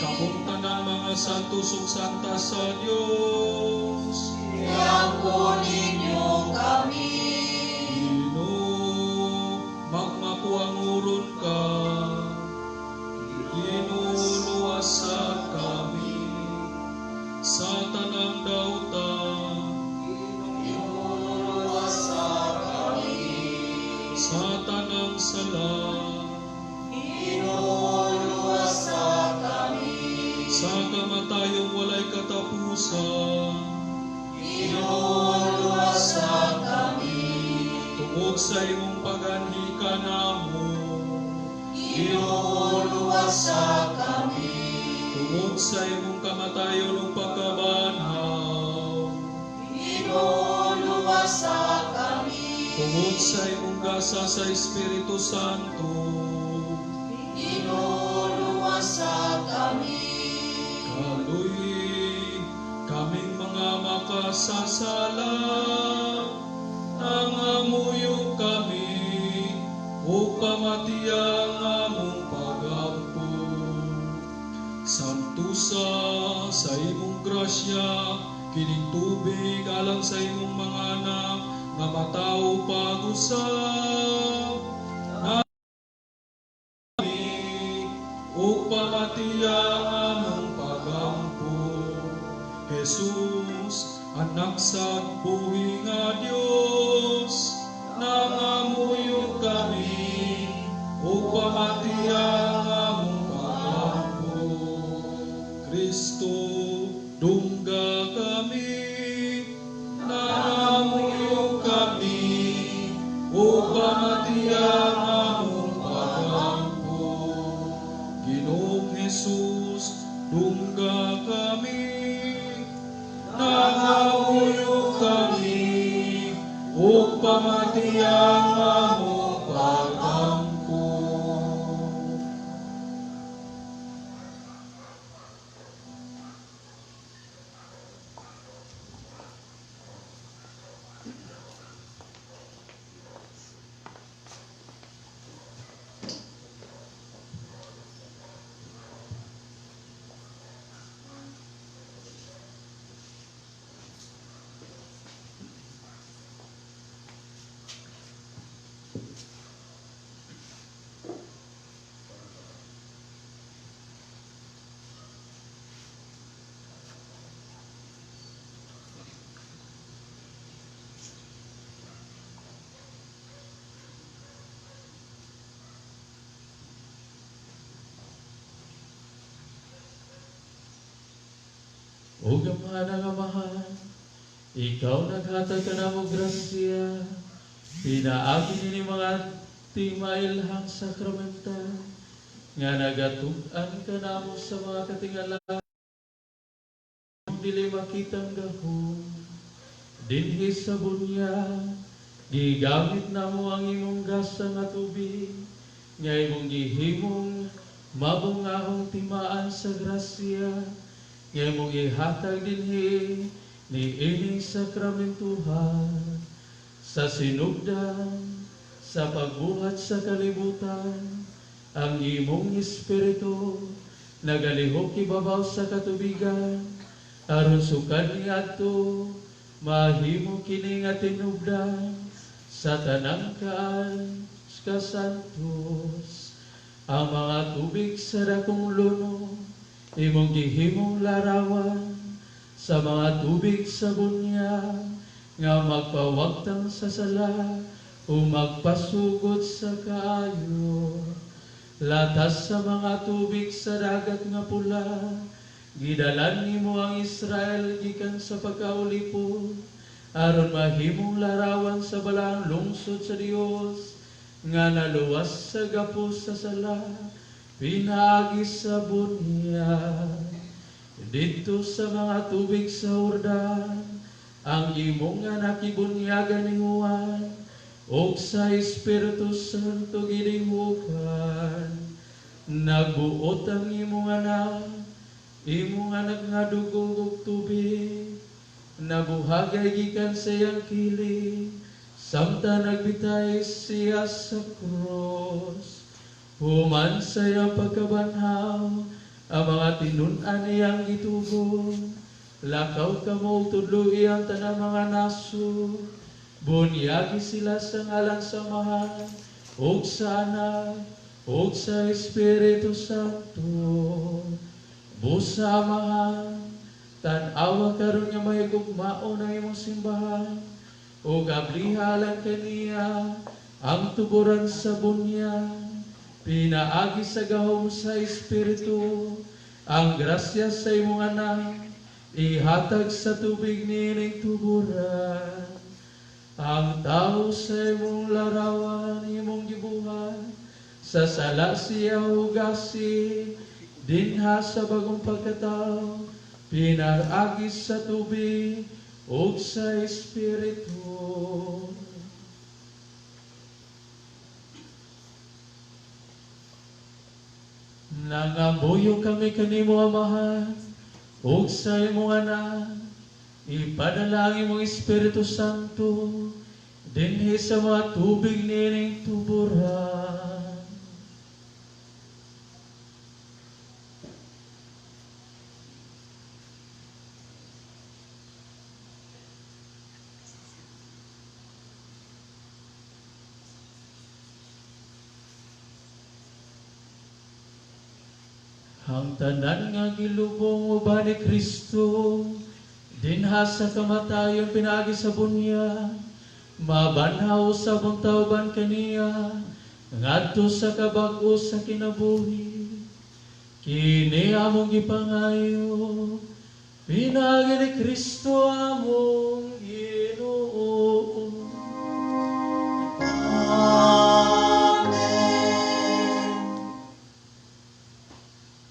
Kamong tanang mga santos ug santa sa Dios, Iapo ninyo kami. Ginoo, magmapuanguron ka. Ginoo, luwasa kami sa tanang dauta, Luwasa kami. Sa tanang sala, Ginoo, luwasa kami. Sa kamatayong walay katapusan, Ginoo, luwasa kami. Tungod sa imong paganhi kanamo, Ginoo, luwasa kami. Tungod sa imong kamatayon ug pagkabanhaw, Ginoo, luwasa kami. Tungod sa imong gasa sa Espiritu Santo, Ginoo, luwasa kami. Kaluy-i kaming mga makasasala, nangamuyo kami ug pamatia ang among pagampo. Santusa sa imong grasya kining tubig alang sa imong mga anak nga matawo pag-usab nami ug pamatiya ang among pagampo. Jesus, anak sa buhi nga Dios, nangamuyo kami ug pamatiya ang among pagampo. Kristo, dungga kami, nangamuyo kami ug pamatiya ang among pagampo. Jesus, dungga kami, nangamuyo kami, ug pamatiang among pag-ampo. O gamhanan nga Amahan, ikaw naghatag kanamo grasya, pinaagi nining mga timailhang sakramenta, nga nagatug-an kanamo sa mga katingala, dili makitang gahom. Dinhi sa bunyag, gigamit namo ang imong gasa nga tubig, nga imong gihimong mabungahong timaan sa grasya, nga imong ihatag dinhi niining sakramentuhan sa sinugdan sa pagbuhat sa kalibutan. Ang imong espiritu nagalihok ibabaw sa katubigan, aron sukad niadto mahimo kini nga tinubdan sa tanang kaan kasantos. Ang mga tubig sa dakong luno imong gihimong larawan sa mga tubig sa bunyag nga magpawagtang sa sala o magpasugot sa kaayo. Latas sa mga tubig sa dagat nga pula, gidalan nimo ang Israel gikan sa pagkaulipon, aron mahimong larawan sa balaang lungsod sa Dios nga naluwas sa gapos sa sala pinaagi sa bunyag. Didto sa mga tubig sa Jordan, ang imong anak gibunyagan ni Juan, ug sa Espiritu Santo gidihukan. Nagbuot ang imong anak nga dugo ug tubig, nabuhagay gikan sa iyang kilid, samtang nagbitay siya sa krus. Human sa iyang pagkabanhaw, ang mga tinun-an iyang gitugon. Lakaw kamo ug tudloi ang tanang mga nasod. Bunyagi sila sa ngalan sa Amahan, ug sa Anak, ug sa Espiritu Santo. Busa Amahan, tan-awa karon nga mahigugmaon ang imong simbahan, ug abliha lang kaniya ang tuburan sa bunyag. Pinaagi sa gahom sa Espiritu, ang grasya sa imong anak, ihatag sa tubig nining tuburan. Ang tao sa imong larawan, imong gibuhat, sa sala siya hugasi, dinha sa bagong pagkatao, pinaagi sa tubig ug sa Espiritu. Nangamuyo kami kanimo, Amahan, ug sa imong anak, ipadala ang imong Espiritu Santo dinhi sa mga tubig nining tuburan. Ang tanan nga gilubong uban ni Kristo dinha sa kamatayon pinaagi sa bunyag, mabanhaw sa buntawban kaniya ngadto sa kabag-o sa kinabuhi. Kini among gipangayo pinaagi ni Kristo among Ginoo. Amen.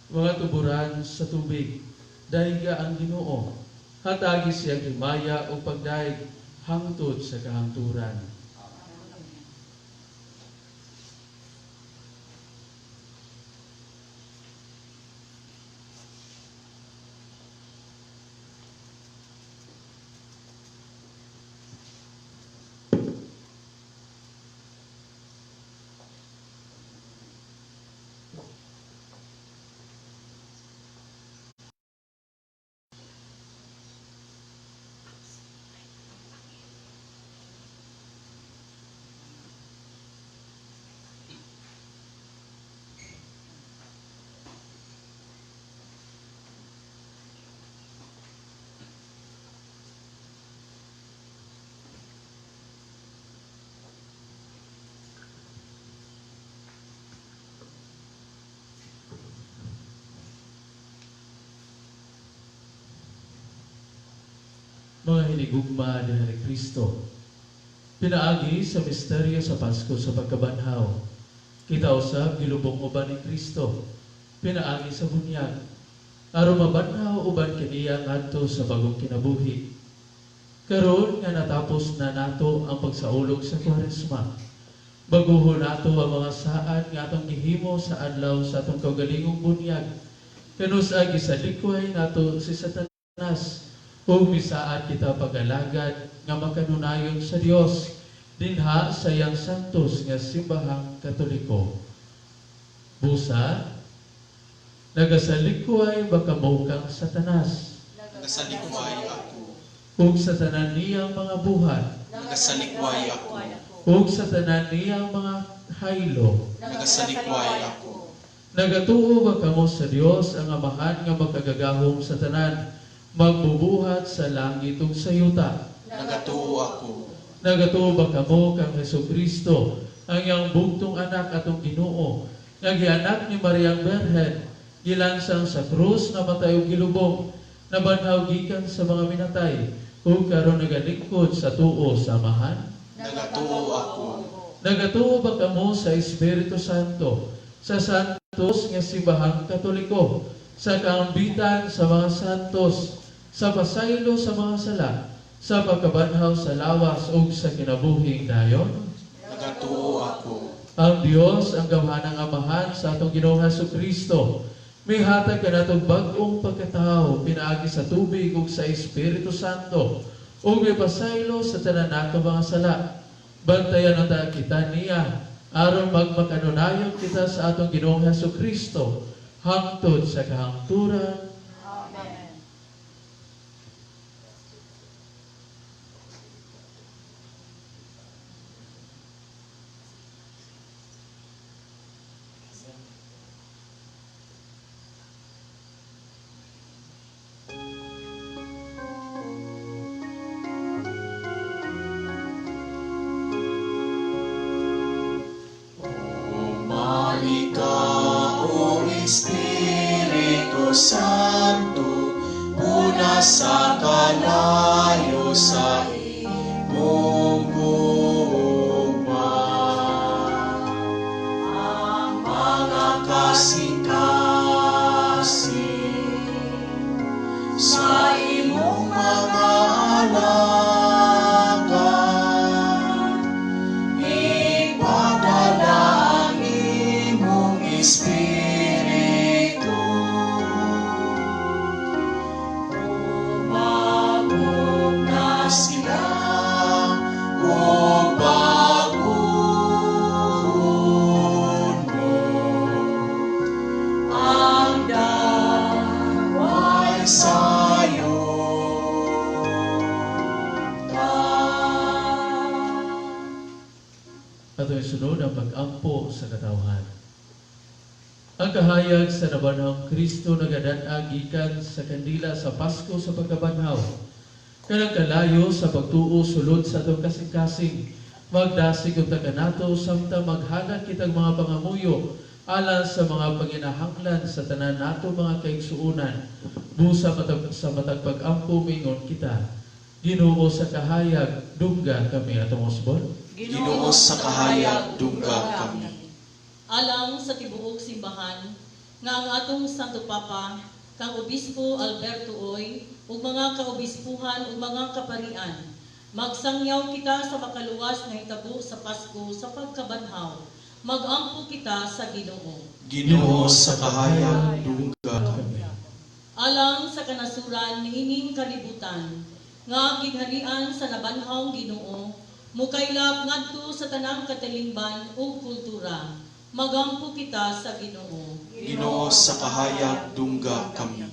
Mga tuburan sa tubig, dayga ang Ginoo. Hatagi siya himaya o pagdayeg hangtod sa kahangturan. Mga hinigugma dinhi ni Kristo, pinaagi sa misteryo sa Pasko sa pagkabanhaw, kita usab gilubong uban ni Kristo, pinaagi sa bunyag, aron mabanhaw uban kaniya ngadto sa bagong kinabuhi. Karon nga natapos na nato ang pagsaulog sa Kwaresma, baguhon nato ang mga saad nga atong gihimo sa adlaw sa atong kaugalingong bunyag, kanus-a gisalikway nato si Satanas, ug misaad kita pag-alagad nga makanunayon sa Dios dinha sa iyang santos nga simbahang Katoliko. Busa, nagasalikway ba kamo kang Satanas? Nagasalikway ako. Ug sa tanan niyang mga buhat. Nagasalikway ako. Ug sa tanan niyang mga haylo. Nagasalikway ako. Nagatuo ba kamo sa Dios ang Amahan nga makagagahom sa tanan, magbubuhat sa langit ug sa yuta? Nagatuo ako. Nagatuo ba kamo kang Hesukristo, ang iyang bugtong anak atong Ginoo, nga gianak ni Mariang Berhen, gilansang sa krus, namatay ug gilubong, nabanhaw gikan sa mga minatay, ug karon nagalingkod sa tuo sa Amahan? Nagatuo ako. Nagatuo ba kamo sa Espiritu Santo, sa santos nga simbahang Katoliko, sa kaambitan sa mga santos, sa pasaylo sa mga sala, sa pagkabanhaw sa lawas ug sa kinabuhing dayon? Nagatuo ako. Ang Dios ang gamhanang Amahan sa atong Ginoong Hesukristo, mihatag kanatong bag-ong pagkatao pinaagi sa tubig ug sa Espiritu Santo, ug mipasaylo sa tanan nato mga sala. Bantayan unta kita niya aron magmakanunayon kita sa atong Ginoong Hesukristo hangtod sa kahangturan. Amen. Humalika, O Espiritu Santo, puna sa kalayo sa imong gugma. Ang mga kasing-kasing sa imong mga alagad, ipadala ang imong Espiritu. Umabot na sila, ug bag-ohon mo ang daway sa yuta. Atong isunod ang pag-ampo sa katawhan. Ang kahayag sa nabanhawng Kristo nagadan-a gikan sa kandila sa Pasko sa pagkabanhaw. Kanang kalayo sa pagtuo sulod sa atong kasing-kasing, magdasig unta kanato samtang maghalad kitang mga pangamuyo alang sa mga panginahanglan sa tanan nato mga kaigsuonan. Busa sa matag pag-ampo mingon kita. Ginoo sa kahayag, dungga kami atong usbon. Ginoo sa kahayag, dungga kami. Alang sa tibuok simbahan, nga ang atong Santo Papa, kang Obispo Alberto Oy, ug mga kaobispuhan ug mga kaparian, magsangyaw kita sa makaluwas nga hitabo sa Pasko sa pagkabanhaw. Magampo kita sa Ginoo. Ginoo, sa kahayag dungga kami. Alang sa kanasuran niining kalibutan, nga gigharian sa nabanhaw Ginoo, mukaylap ngadto sa tanang katilingban ug kultura. Magampo kita sa Ginoo. Ginoo, sa kahayag dungga kami.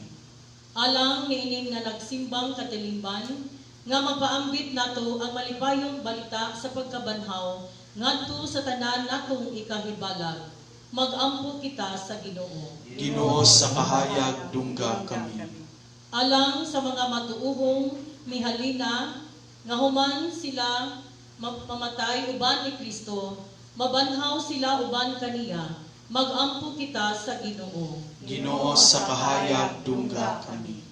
Alang niining nga nagsimbang katilingban, nga mapaambit nato ang malipayong balita sa pagkabanhaw ngadto sa tanan natong ikahibalag. Magampo kita sa Ginoo. Ginoo, sa kahayag dungga kami. Alang sa mga matuuhong mihalina nga human sila mamatay uban ni Kristo, mabanhaw sila uban kaniya. Magampo kita sa Ginoo. Ginoo, sa kahayag dungga kami.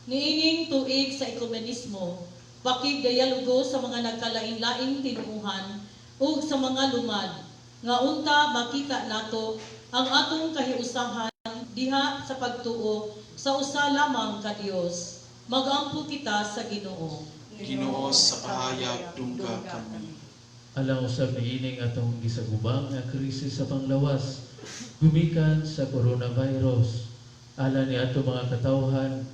Niining tuig sa ekumenismo, pakigdialogo sa mga nagkalain-laing tinuohan ug sa mga lumad, nga unta makita nato ang atong kahiusahan diha sa pagtuo sa usa lamang ka Dios. Magampo kita sa Ginoo. Ginoo, sa kahayag dungga kami. Alang usab niining atong gisagubang nga krisis sa panglawas gumikan sa coronavirus, alang ni ato mga katawhan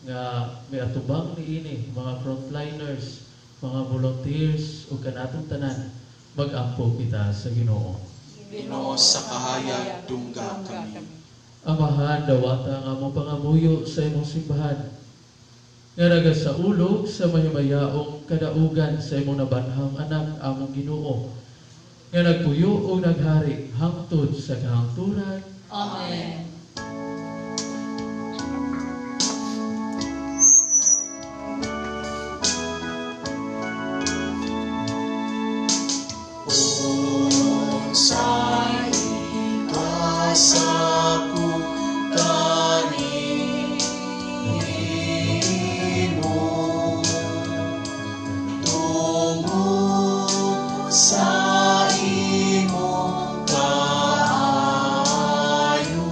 nga miatubang niini, mga frontliners, mga volunteers ug kanatong tanan, magampo kita sa Ginoo. Ginoo, sa kahayag dungga kami. Amahan, dawata ang among pangamuyo sa imong simbahan nga nagasaulog sa mahimayaong kadaugan sa imong nabanhang anak, among Ginoo, nga nagpuyo o naghari hangtod sa kahangturan. Amen. Unsay ikasakutan nimo tungod sa imong kaayo?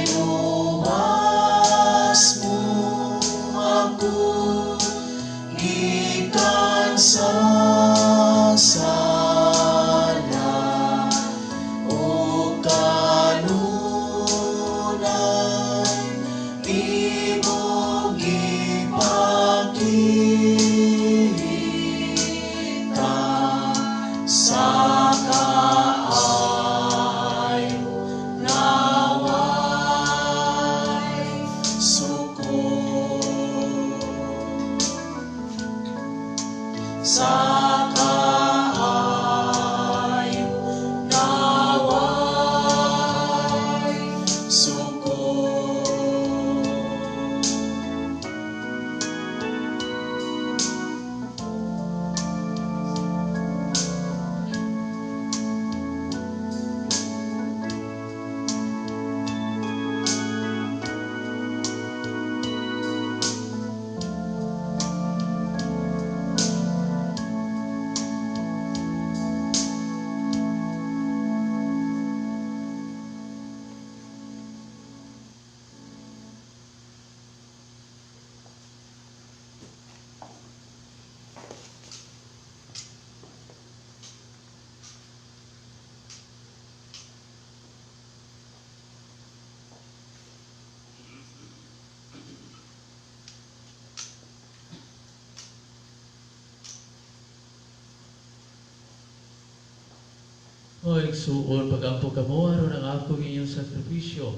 Giluwas mo ako gikan sa sala ug kanunay imong gipakita sa kaayo nga way sukod. Sa kaayo nga way sukod. O igsuon, pagampo kamo aron ang akong inyong sakripisyo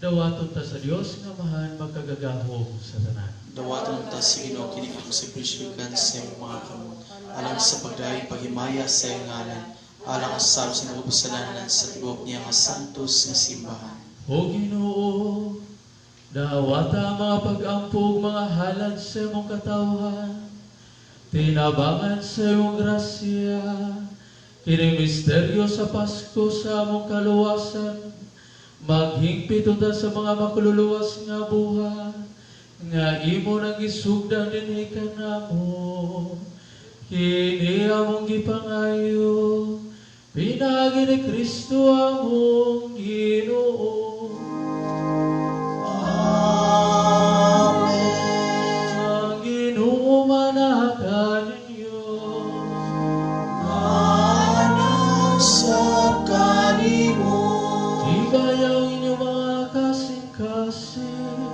dawaton ta sa Dios nga Amahan makagagahom sa tanan. Dawaton ta sa Ginoo kini ang sakripisyo gikan sa imong mga kamot, alang sa pagdayon paghimaya sa iyang ngalan, alang usab sa nagpasalanan sa tibuok niya nga santos nga simbahan. O Ginoo, dawata ang mga pag-ampo ug mga halad sa imong katawhan, tinabangan sa imong grasya, kini misteryo sa Pasko sa among kaluwasan, maghingpit unta sa mga makaluluwas nga buhat, nga imo nang gisugdan dinhi kanamo. Kini among gipangayo, Pinaagi ni Kristo among Ginoo. Amen. Ang Ginoo manaka ninyo. Manasab kanimo. Ibayaw inyong mga kasing-kasing.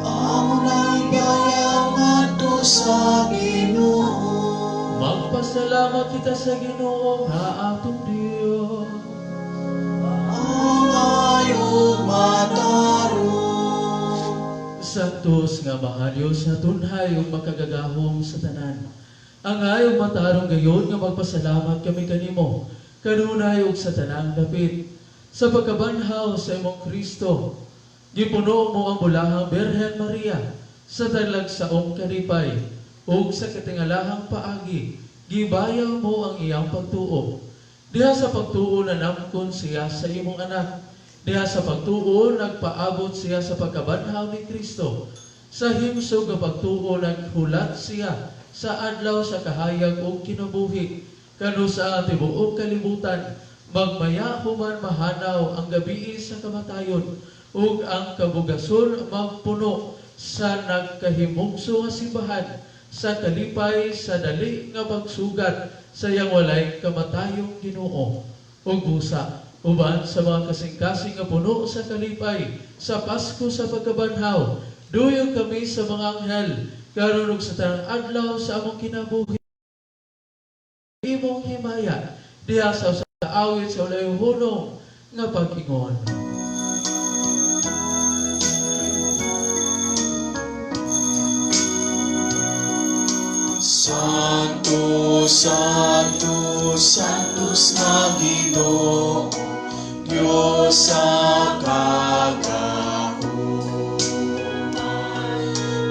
Amo nang ibayaw ngadto sa Ginoo. Magpasalamat kita sa Ginoo nga atong Dios. Angay ug matarong. Santos nga mahal Dios nga tunhay ug makagagahom sa tanan. Angay ug matarong gayon nga magpasalamat kami kanimo kanunay ug sa tanang dapit sa pagkabanhaw sa imong Kristo. Gipuno mo ang bulahang Birhen Maria sa talagsaong kalipay ug sa katingalahang paagi gibayaw mo ang iyang pagtuo. Diha sa pagtuo nanamkon siya sa imong anak. Diha sa pagtuo nagpaabot siya sa pagkabanhaw ni Kristo. Sa himsog nga pagtuo naghulat siya sa adlaw sa kahayag ug kinabuhi. Kanus-a ang tibuok kalibutan, magmaya human mahanaw ang gabii sa kamatayon ug ang kabugason magpuno sa nagkahimugso nga simbahan sa kalipay sa dali nga pagsugat sa iyang walay kamatayong Ginoo. Ug busa uban sa mga kasing-kasing nga puno sa kalipay sa Pasko sa pagkabanhaw, duyog kami sa mga anghel karon ug sa tanang adlaw sa among kinabuhi imong himaya diha sa usa ka awit sa walay hunong nga pag-ingon. Santo, Santo, Santos nga Ginoo, Dios sa kagahuman.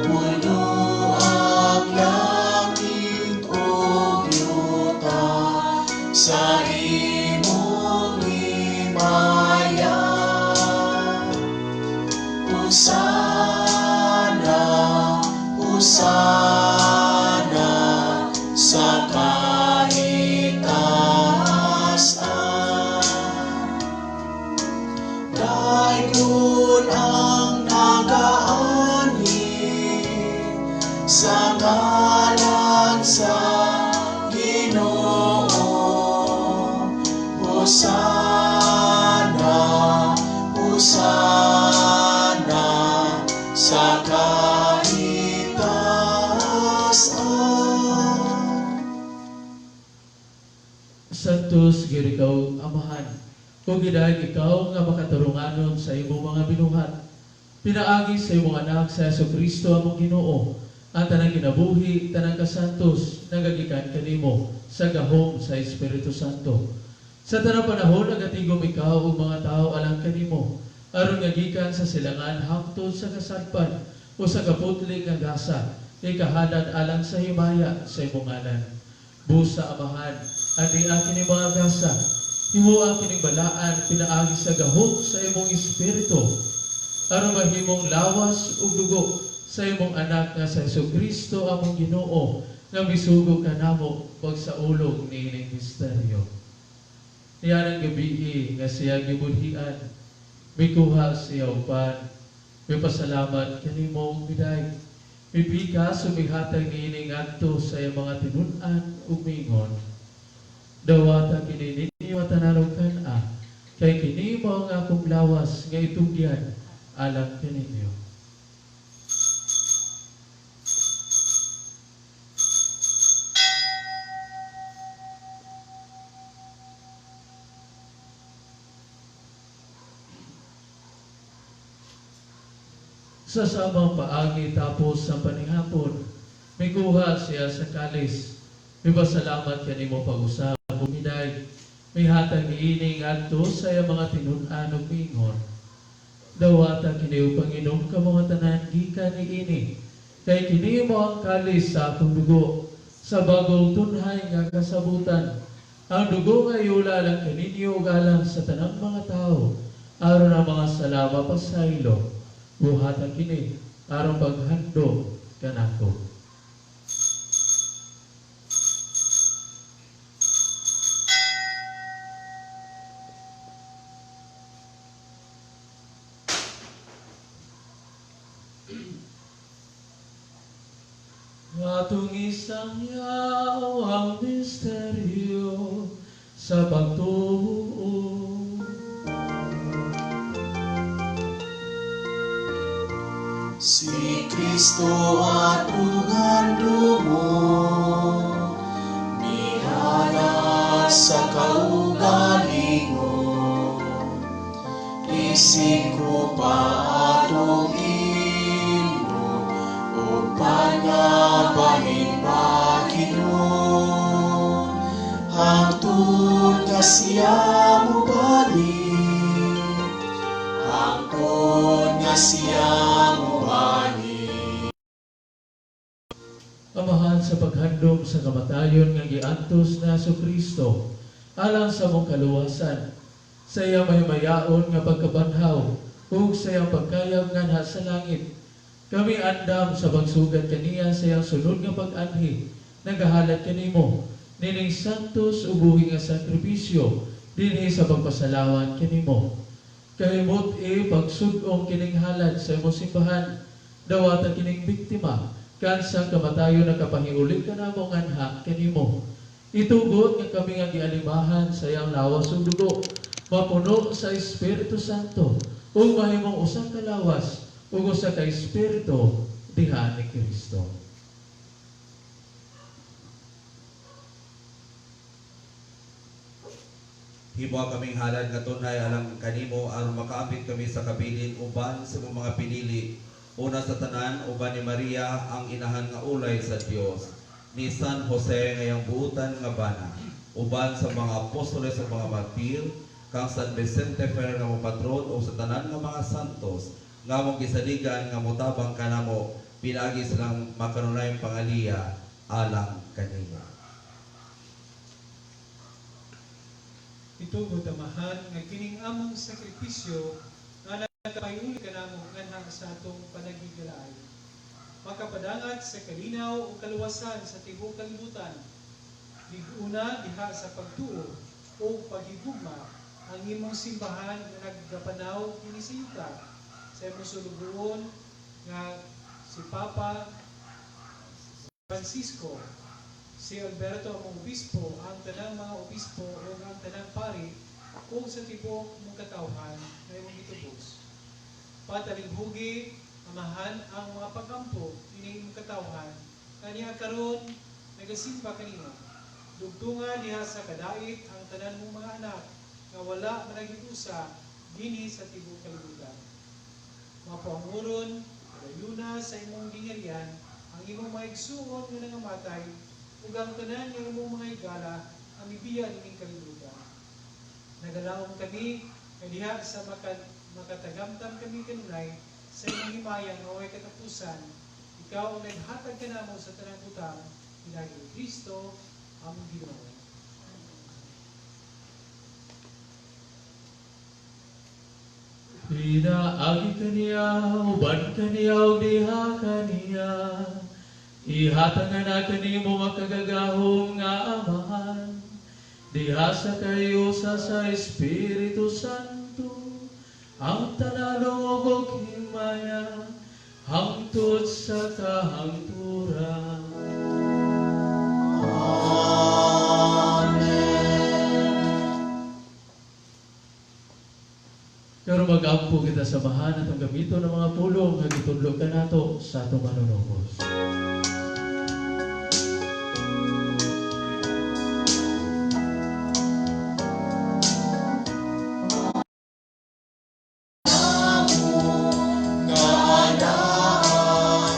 Puno ang langit ug yuta sa imong himaya. Hosana, Hosana sa kahitaas-an. Dayon ang nagaanhi sa ngalan sa Ginoo. Hosana, Hosana sa kahitaas-an. Santos gyud ikaw Amahan, ug gidayeg ikaw nga makatarunganon sa imong mga binuhat. Pinaagi sa imong anak sa Hesus Kristo among Ginoo, ang tanang kinabuhi, tanang kasantos nagagikan kanimo sa gahom sa Espiritu Santo. Sa tanang panahon nagatigom ikaw ug mga tawo alang kanimo, aron nga gikan sa silangan hangtod sa kasadpan o sa kaputli nga gasa, ikahalad alang sa himaya sa imong ngalan. Busa Amahan, ani kining mga gasa, himoa kining balaan pinaagi sa gahom sa imong Espiritu, aron mahimong lawas ug dugo sa imong anak nga sa Hesus Kristo among Ginoo, nga misugo kanamo pagsaulog niining misteryo. Niyanang gabii nga siya gibudhian, mikuha siya upan, mipasalamat kanimo ug midayeg, mipikas ug mihatag niini ngadto sa iyang mga tinun-an ug miingon. Dawata kini ninyo tanan ug kan-a, kay kini mao ang akong lawas nga itugyan alang kaninyo. Sa samang paagi tapos sa panihapon, mikuha siya sa kalis. Mipasalamat kanimo pag-usab ug midayeg. Mihatag niini ngadto sa iyang mga tinun-an ug miingon. Dawata kini ug panginom kamo nga tanan gikan niini, kay kini mao ang kalis sa akong dugo sa bagong tunhay nga kasabutan. Ang dugo nga iula alang kaninyo ug alang sa tanang mga tawo, aron ang mga sala mapasaylo. Buhata kini aron paghandom kanako. Atong isangyaw ang misteryo sa pagtuo. Si Kristo atong handumo, mihala sa kaugalingon, isip ko pa atong imnon, ug pangabahin-bahinon, hangtod nga siya mobalik, hangtod nga siya mobalik. Amahan sa paghandom sa kamatayon nga giantos na Kristo alang sa mong kaluwasan, sa iyang mahimayaon nga pagkabanhaw ug sa iyang pagkayab nganha sa langit. Kami andam sa pagsugat kaniya sa iyang sunod nga pag-anhi, nagahalad kanimo nining santos ug buhi nga sakripisyo dinhi sa pagpasalawat kanimo. Kahimot e pagsud-ong kining halad sa imong simbahan, dawata kining biktima kan sa kamatayon nakapahiuli kanamo nganha kanimo. Itugot nga kami nga gialimahan sa iyang lawas ug dugo, mapuno sa Espiritu Santo ug mahimong usa ka lawas ug usa ka espiritu diha ni Kristo. Himo kaming halad nga tunay alang kanimo aron makaambit kami sa kabilin uban sa imong mga pinili. Una sa tanan uban ni Maria ang inahan nga ulay sa Dios, ni San Jose ngayang buutan nga bana, uban sa mga apostoles ug mga martir, kang San Vicente Ferrer nga mo patron ug sa tanan nga mga santos nga among gisaligan nga motabang kanamo pinaagi silang makanunayong pangaliya alang kanimo. Itugod Amahan nga kining among sakripisyo nga nagapayuli kanamo nganha sa atong panagigalaay. Makapadangat sa kalinaw ug kaluwasan sa tibuok kalibutan. Lig-una diha sa pagtuo o paghigugma ang imong simbahan nga nagapanaw kini sa yuta sa imong sulugoon nga si Papa Francisco, si Alberto among obispo, ang tanang mga obispo ug ang tanang pari ug sa tibuok mong katawhan nga imong gitubos. Patalinghugi Amahan ang mga pagampo ini imong katawhan kaniya karon nagasimba kanimo. Dugtunga diha sa kadait ang tanan mong mga anak nga wala managiusa dinhi sa tibuok kalibutan. Mapaanguron padayuna sa imong gingarian ang imong mga igsuon nga nangamatay ug ang tanan nga imong mga higala ang mibiya nining kalibutan. Nagalaom kami nga diha sa makatagamtam kami kanunay sa imong himaya nga way katapusan. Ikaw ang naghatag kanamo sa tanang butang pinaagi ni Kristo among Ginoo. Pinaagi kaniya, uban kaniya, ug diha kaniya, ihatag na kanimo makagagahom nga Amahan, diha sa kayusa sa Espiritu Santo, ang tanalog ug himaya, hangtod sa kahangturan. Amen. Pero mag-ampo kita sa mahan atong gamiton ng mga pulong nga gitudlo kanato sa atong manunubos.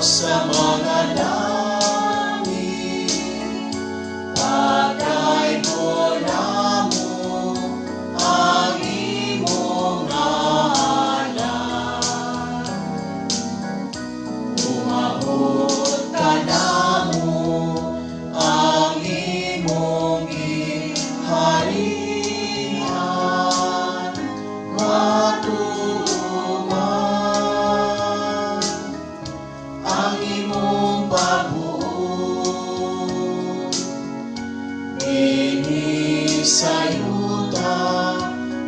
Sa mga langit, patay ko namo ang imong ngalan. Umabot ka namo ang imong giharian, matuman ang imong pabuot dinhi sa yuta,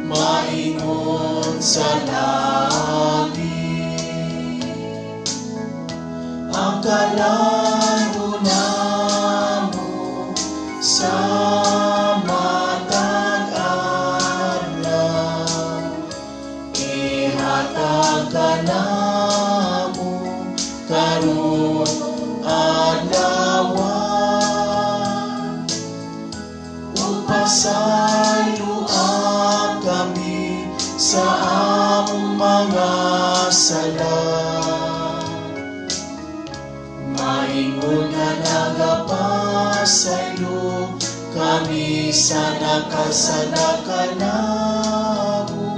maingon sa langit. Ang kalan sa among mga sala. Maingon nga nagapasaylo kami sa nakasala kanamo.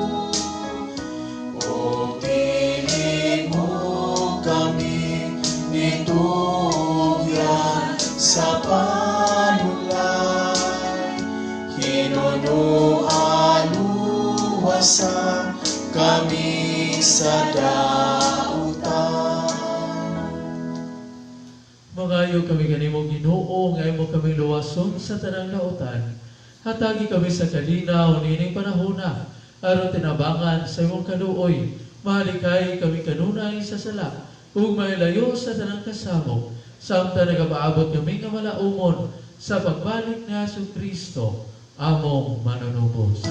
O dili mo kami nitugyan sa panulay, hinunuan luwasa kami sa dautan. Mangayo kami kanimo, Ginoo, nga imo kami luwason sa tanang lautan. Hatagi kami sa kalinaw niining panahona, aron tinabangan sa imong kaluoy. Mahalikay kami kanunay sa sala, ug mahilayo sa tanang kasamok, samtang nagapaabot kami nga malaumon sa pagbalik ni Hesus Kristo, among manunubos.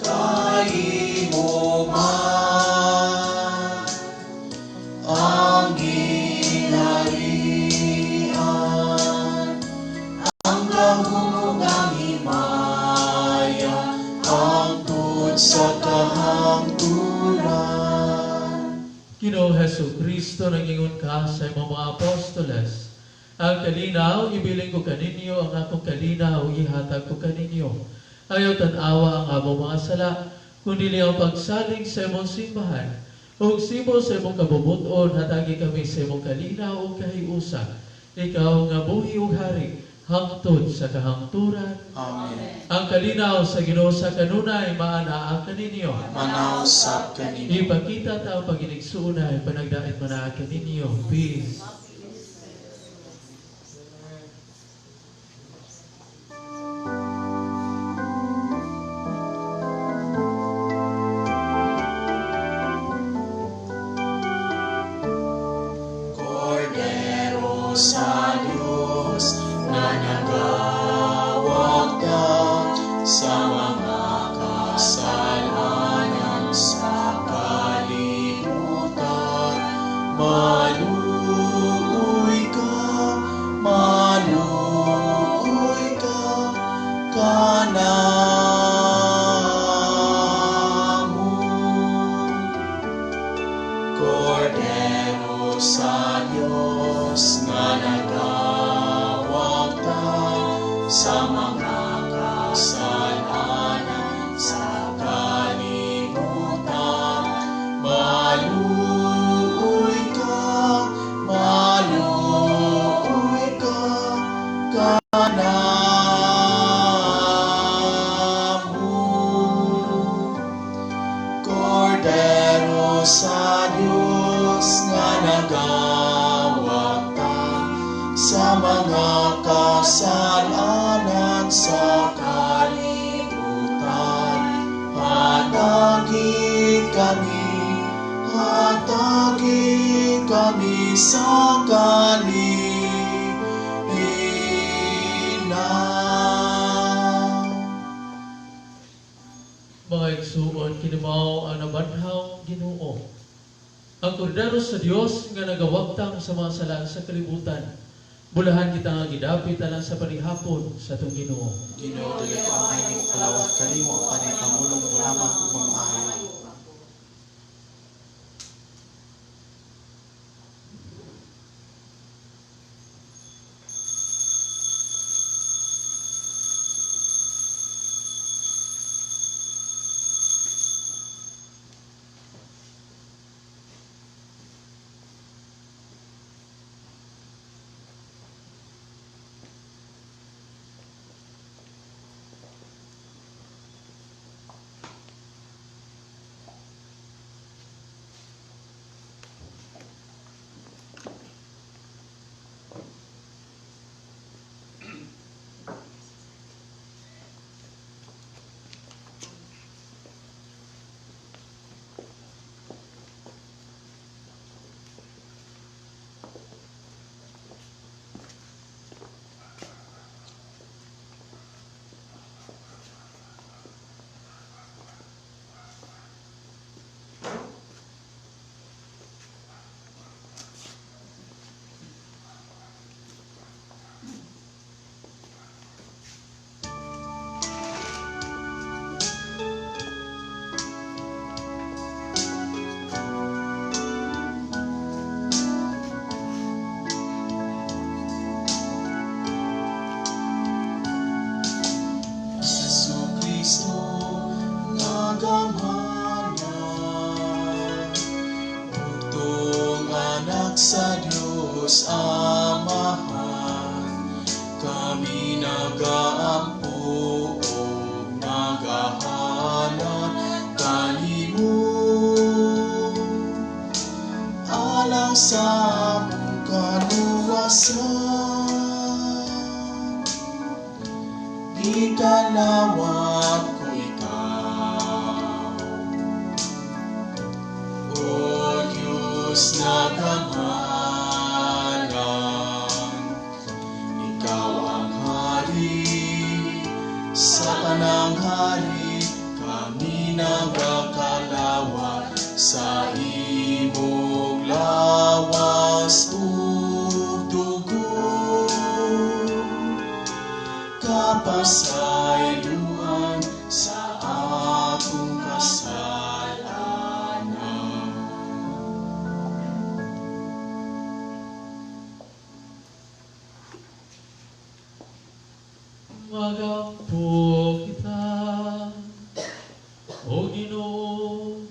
Kay imo man ang gingharian, ang gahom ug ang himaya, hangtod sa kahangturan. Ginoong Hesus Kristo, nangingon ka sa imong mga apostoles, "Ang kalinaw, ibilin ko kaninyo, ang akong kalinaw, ihatag ko kaninyo. Ayaw tan-awa ang among mga sala, kundi ang pagsalig sa imong simbahan. Ug sibo sa imong kabubut-on, hatagi kami sa imong kalinaw ug kahiusa. Ikaw nga buhi ug hari, hangtod sa kahangturan." Amen. Ang kalinaw sa Ginoo sa kanunay maanaa kaninyo. Manaa usab kaninyo. Ipakita ta ang paginigsuonay, panagdain manaa kaninyo. Peace. Kordero sa Diyos na nagawagtang sa mga kasalanan sa kalibutan. Maluoy ka, maluoy ka, kanamo. Kordero sa Diyos nga nagawagtang sa mga kasalanan sa kalibutan. Maluoy ka, maluoy ka, kanamo. Kordero sa Diyos nga nagawagtang sa mga kasalanan sa kalibutan. Hatagi kami, hatagi kami sa kalinaw. Mga igsuon, kini mao ang nabanhaw Ginoo, ang kordero sa Dios nga nagawagtang sa mga sala sa kalibutan. Bulahan kita nga gidapit alang sa panihapon sa atong Ginoo. Ginoo, dili ko angay nimo kalawat kanimo apan ipamulong mo lamang ug mamaayo. Sa Dios Amahan, kami nagaampo ug nagahalad kanimo alang sa among kaluwasan. Gikalawat ko ikaw, O Diyos na kamahalan, ikaw ang hari sa tanang hari, kami nagakalawat sa imong lawas ug dugo. Kapasayloan sa atong kasalanan. Magampo kita, O Ginoo,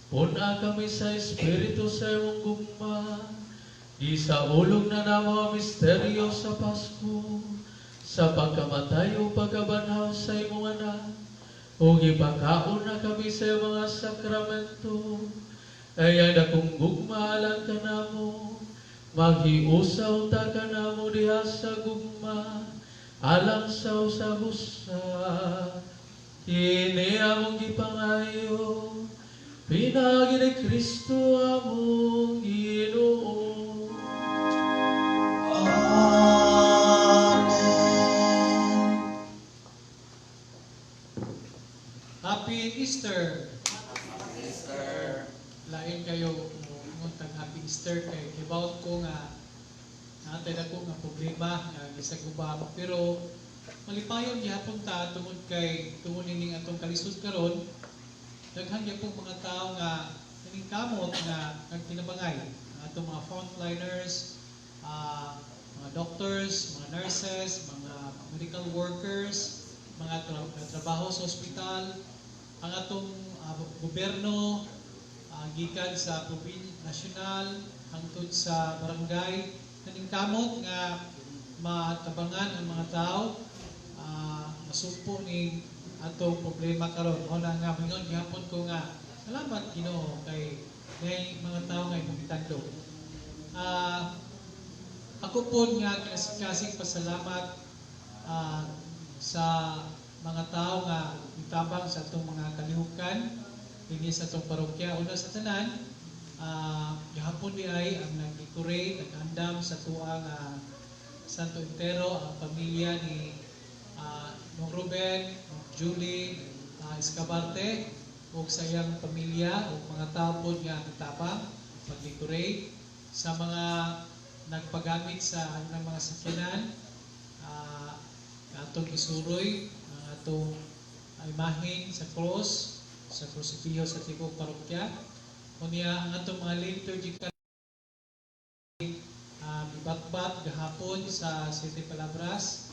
pun-a kami sa Espiritu sa imong gugma, gisaulog na namo ang misteryo sa Pasko, sa pagkamatay o pagkabanhaw sa imong anak, o gipakaon na kami sa imong mga sakramento, ay ang dakong gugma alang kanamo, maghiusaw ta kanamo diha sa gugma, alang sa usa-usa. Kini among gipangayo, pinaagi ni Kristo among Ginoo. Amen. Happy Easter! Lain kayo muingon tag Happy Easter kay hibaw ko nga natay dako nga problema nga gisagubam, pero malipayon gihapon ta tungod kay tungod nining atong kalisod karon, daghan gyapon mga tawo nga naningkamot nga nagtinabangay ang atong mga frontliners, mga doctors, mga nurses, mga medical workers, mga trabaho sa ospital, ang atong gobyerno, gikan sa probinsya nasyonal hangtod sa barangay, naningkamot nga matabangan ang mga tao, masumpo ning atong problema karon. Mao na nga mingon gihapon ko nga salamat Ginoo kay nay mga tao nga imong gitandog. Ako pod nga kasing pasalamat sa mga tao nga mitabang sa atong mga kalihukan dinhi sa atong parokya. Una sa tanan, gihapon di ay ang nag-decorate, nag-andam sa tuang Santo Entero, ang pamilya ni Nong Ruben, Nong Julie Escabarte, ug sa iyang pamilya ug mga tao pod nga mitabang pag-decorate, sa mga nagpagamit sa ang mga sakyanan, atong gisuroy ang atong imahen sa cross, sa krusipiho sa tibuok parokya. Unya ang atong mga liturgical bibatbat gahapon sa Siete Palabras.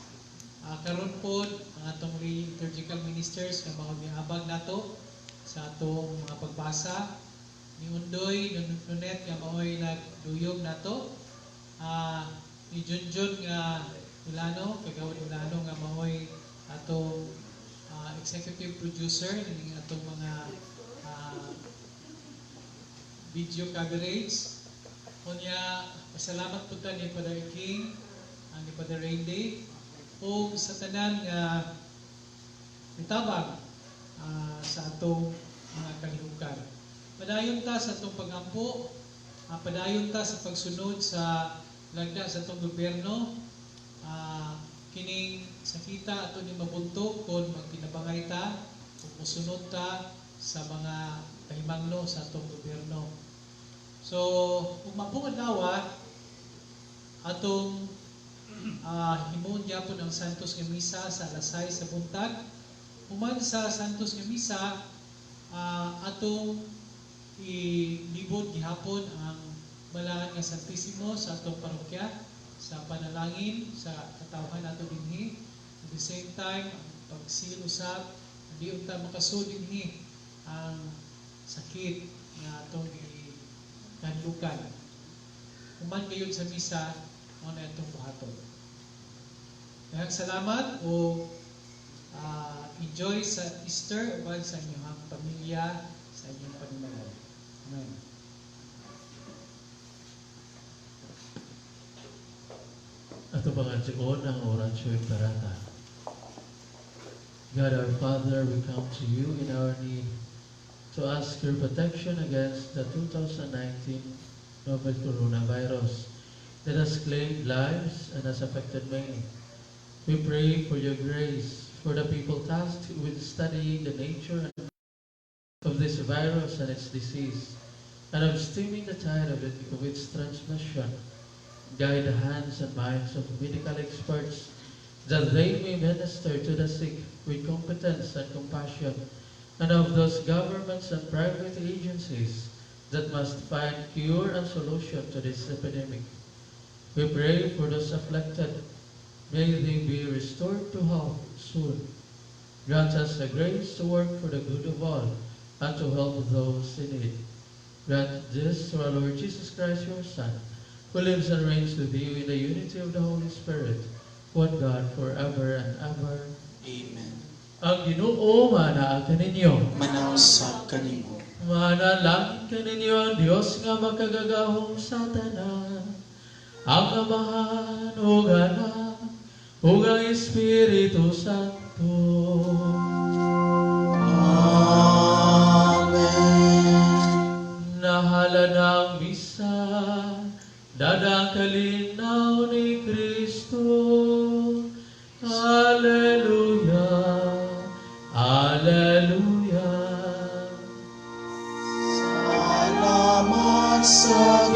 Karon pod ang atong liturgical ministers nga mga miabag nato sa atong mga pagbasa ni Undoy Nunet nga maoy nagduyog nato, ni Junjun nga Ilano, kagawad Ilano nga maoy atong executive producer ning atong mga video coverage. Unya pasalamat pud ta ni Father King, ang ni Father Randy, ug sa tanan nga mitabang sa atong mga kalihukan. Padayon ta sa atong pagampo, padayon ta sa pagsunod sa lagda sa atong gobyerno. Kining sakita ato ni mabuntok kon magtinabangay ta ug mosunod ta sa mga kahimangno sa atong gobyerno. So, ug mapong adlaw atong himuon gyapon ang Santos nga Misa sa alas 6 sa buntag. Human sa Santos nga Misa, atong ilibot gihapon ang balaan nga Santisimo sa atong parokya sa panalangin sa katawhan nato dinhi. At the same time, ang pagsil usab, hindi unta makasud dinhi ang sakit nga atong gikanlukan. Human gayud sa misa, mao na atong buhaton. Daghang salamat o enjoy sa Easter uban sa inyong pamilya, sa inyong panimalay. Amen. Ato pangadyoon ang Oratio Imperata. God our Father, we come to you in our need to ask your protection against the 2019 novel coronavirus that has claimed lives and has affected many. We pray for your grace for the people tasked with studying the nature of this virus and its disease, and of stemming the tide of its transmission. Guide the hands and minds of medical experts that they may minister to the sick with competence and compassion, and of those governments and private agencies that must find cure and solution to this epidemic. We pray for those afflicted. May they be restored to health soon. Grant us the grace to work for the good of all and to help those in need. Grant this to our Lord Jesus Christ, your Son, who lives and reigns with you in the unity of the Holy Spirit, one God, forever and ever. Amen. Ang Ginoo manaa kaninyo. Manausab kanimo. Manalangin kaninyo ang Dios nga makagagahom sa tanan. Ang Amahan ug Anak ug ang Espiritu Santo. Amen. Nahala na ang misa, dada ang kalinaw ni Kristo. Alleluia, Alleluia. Salamat sa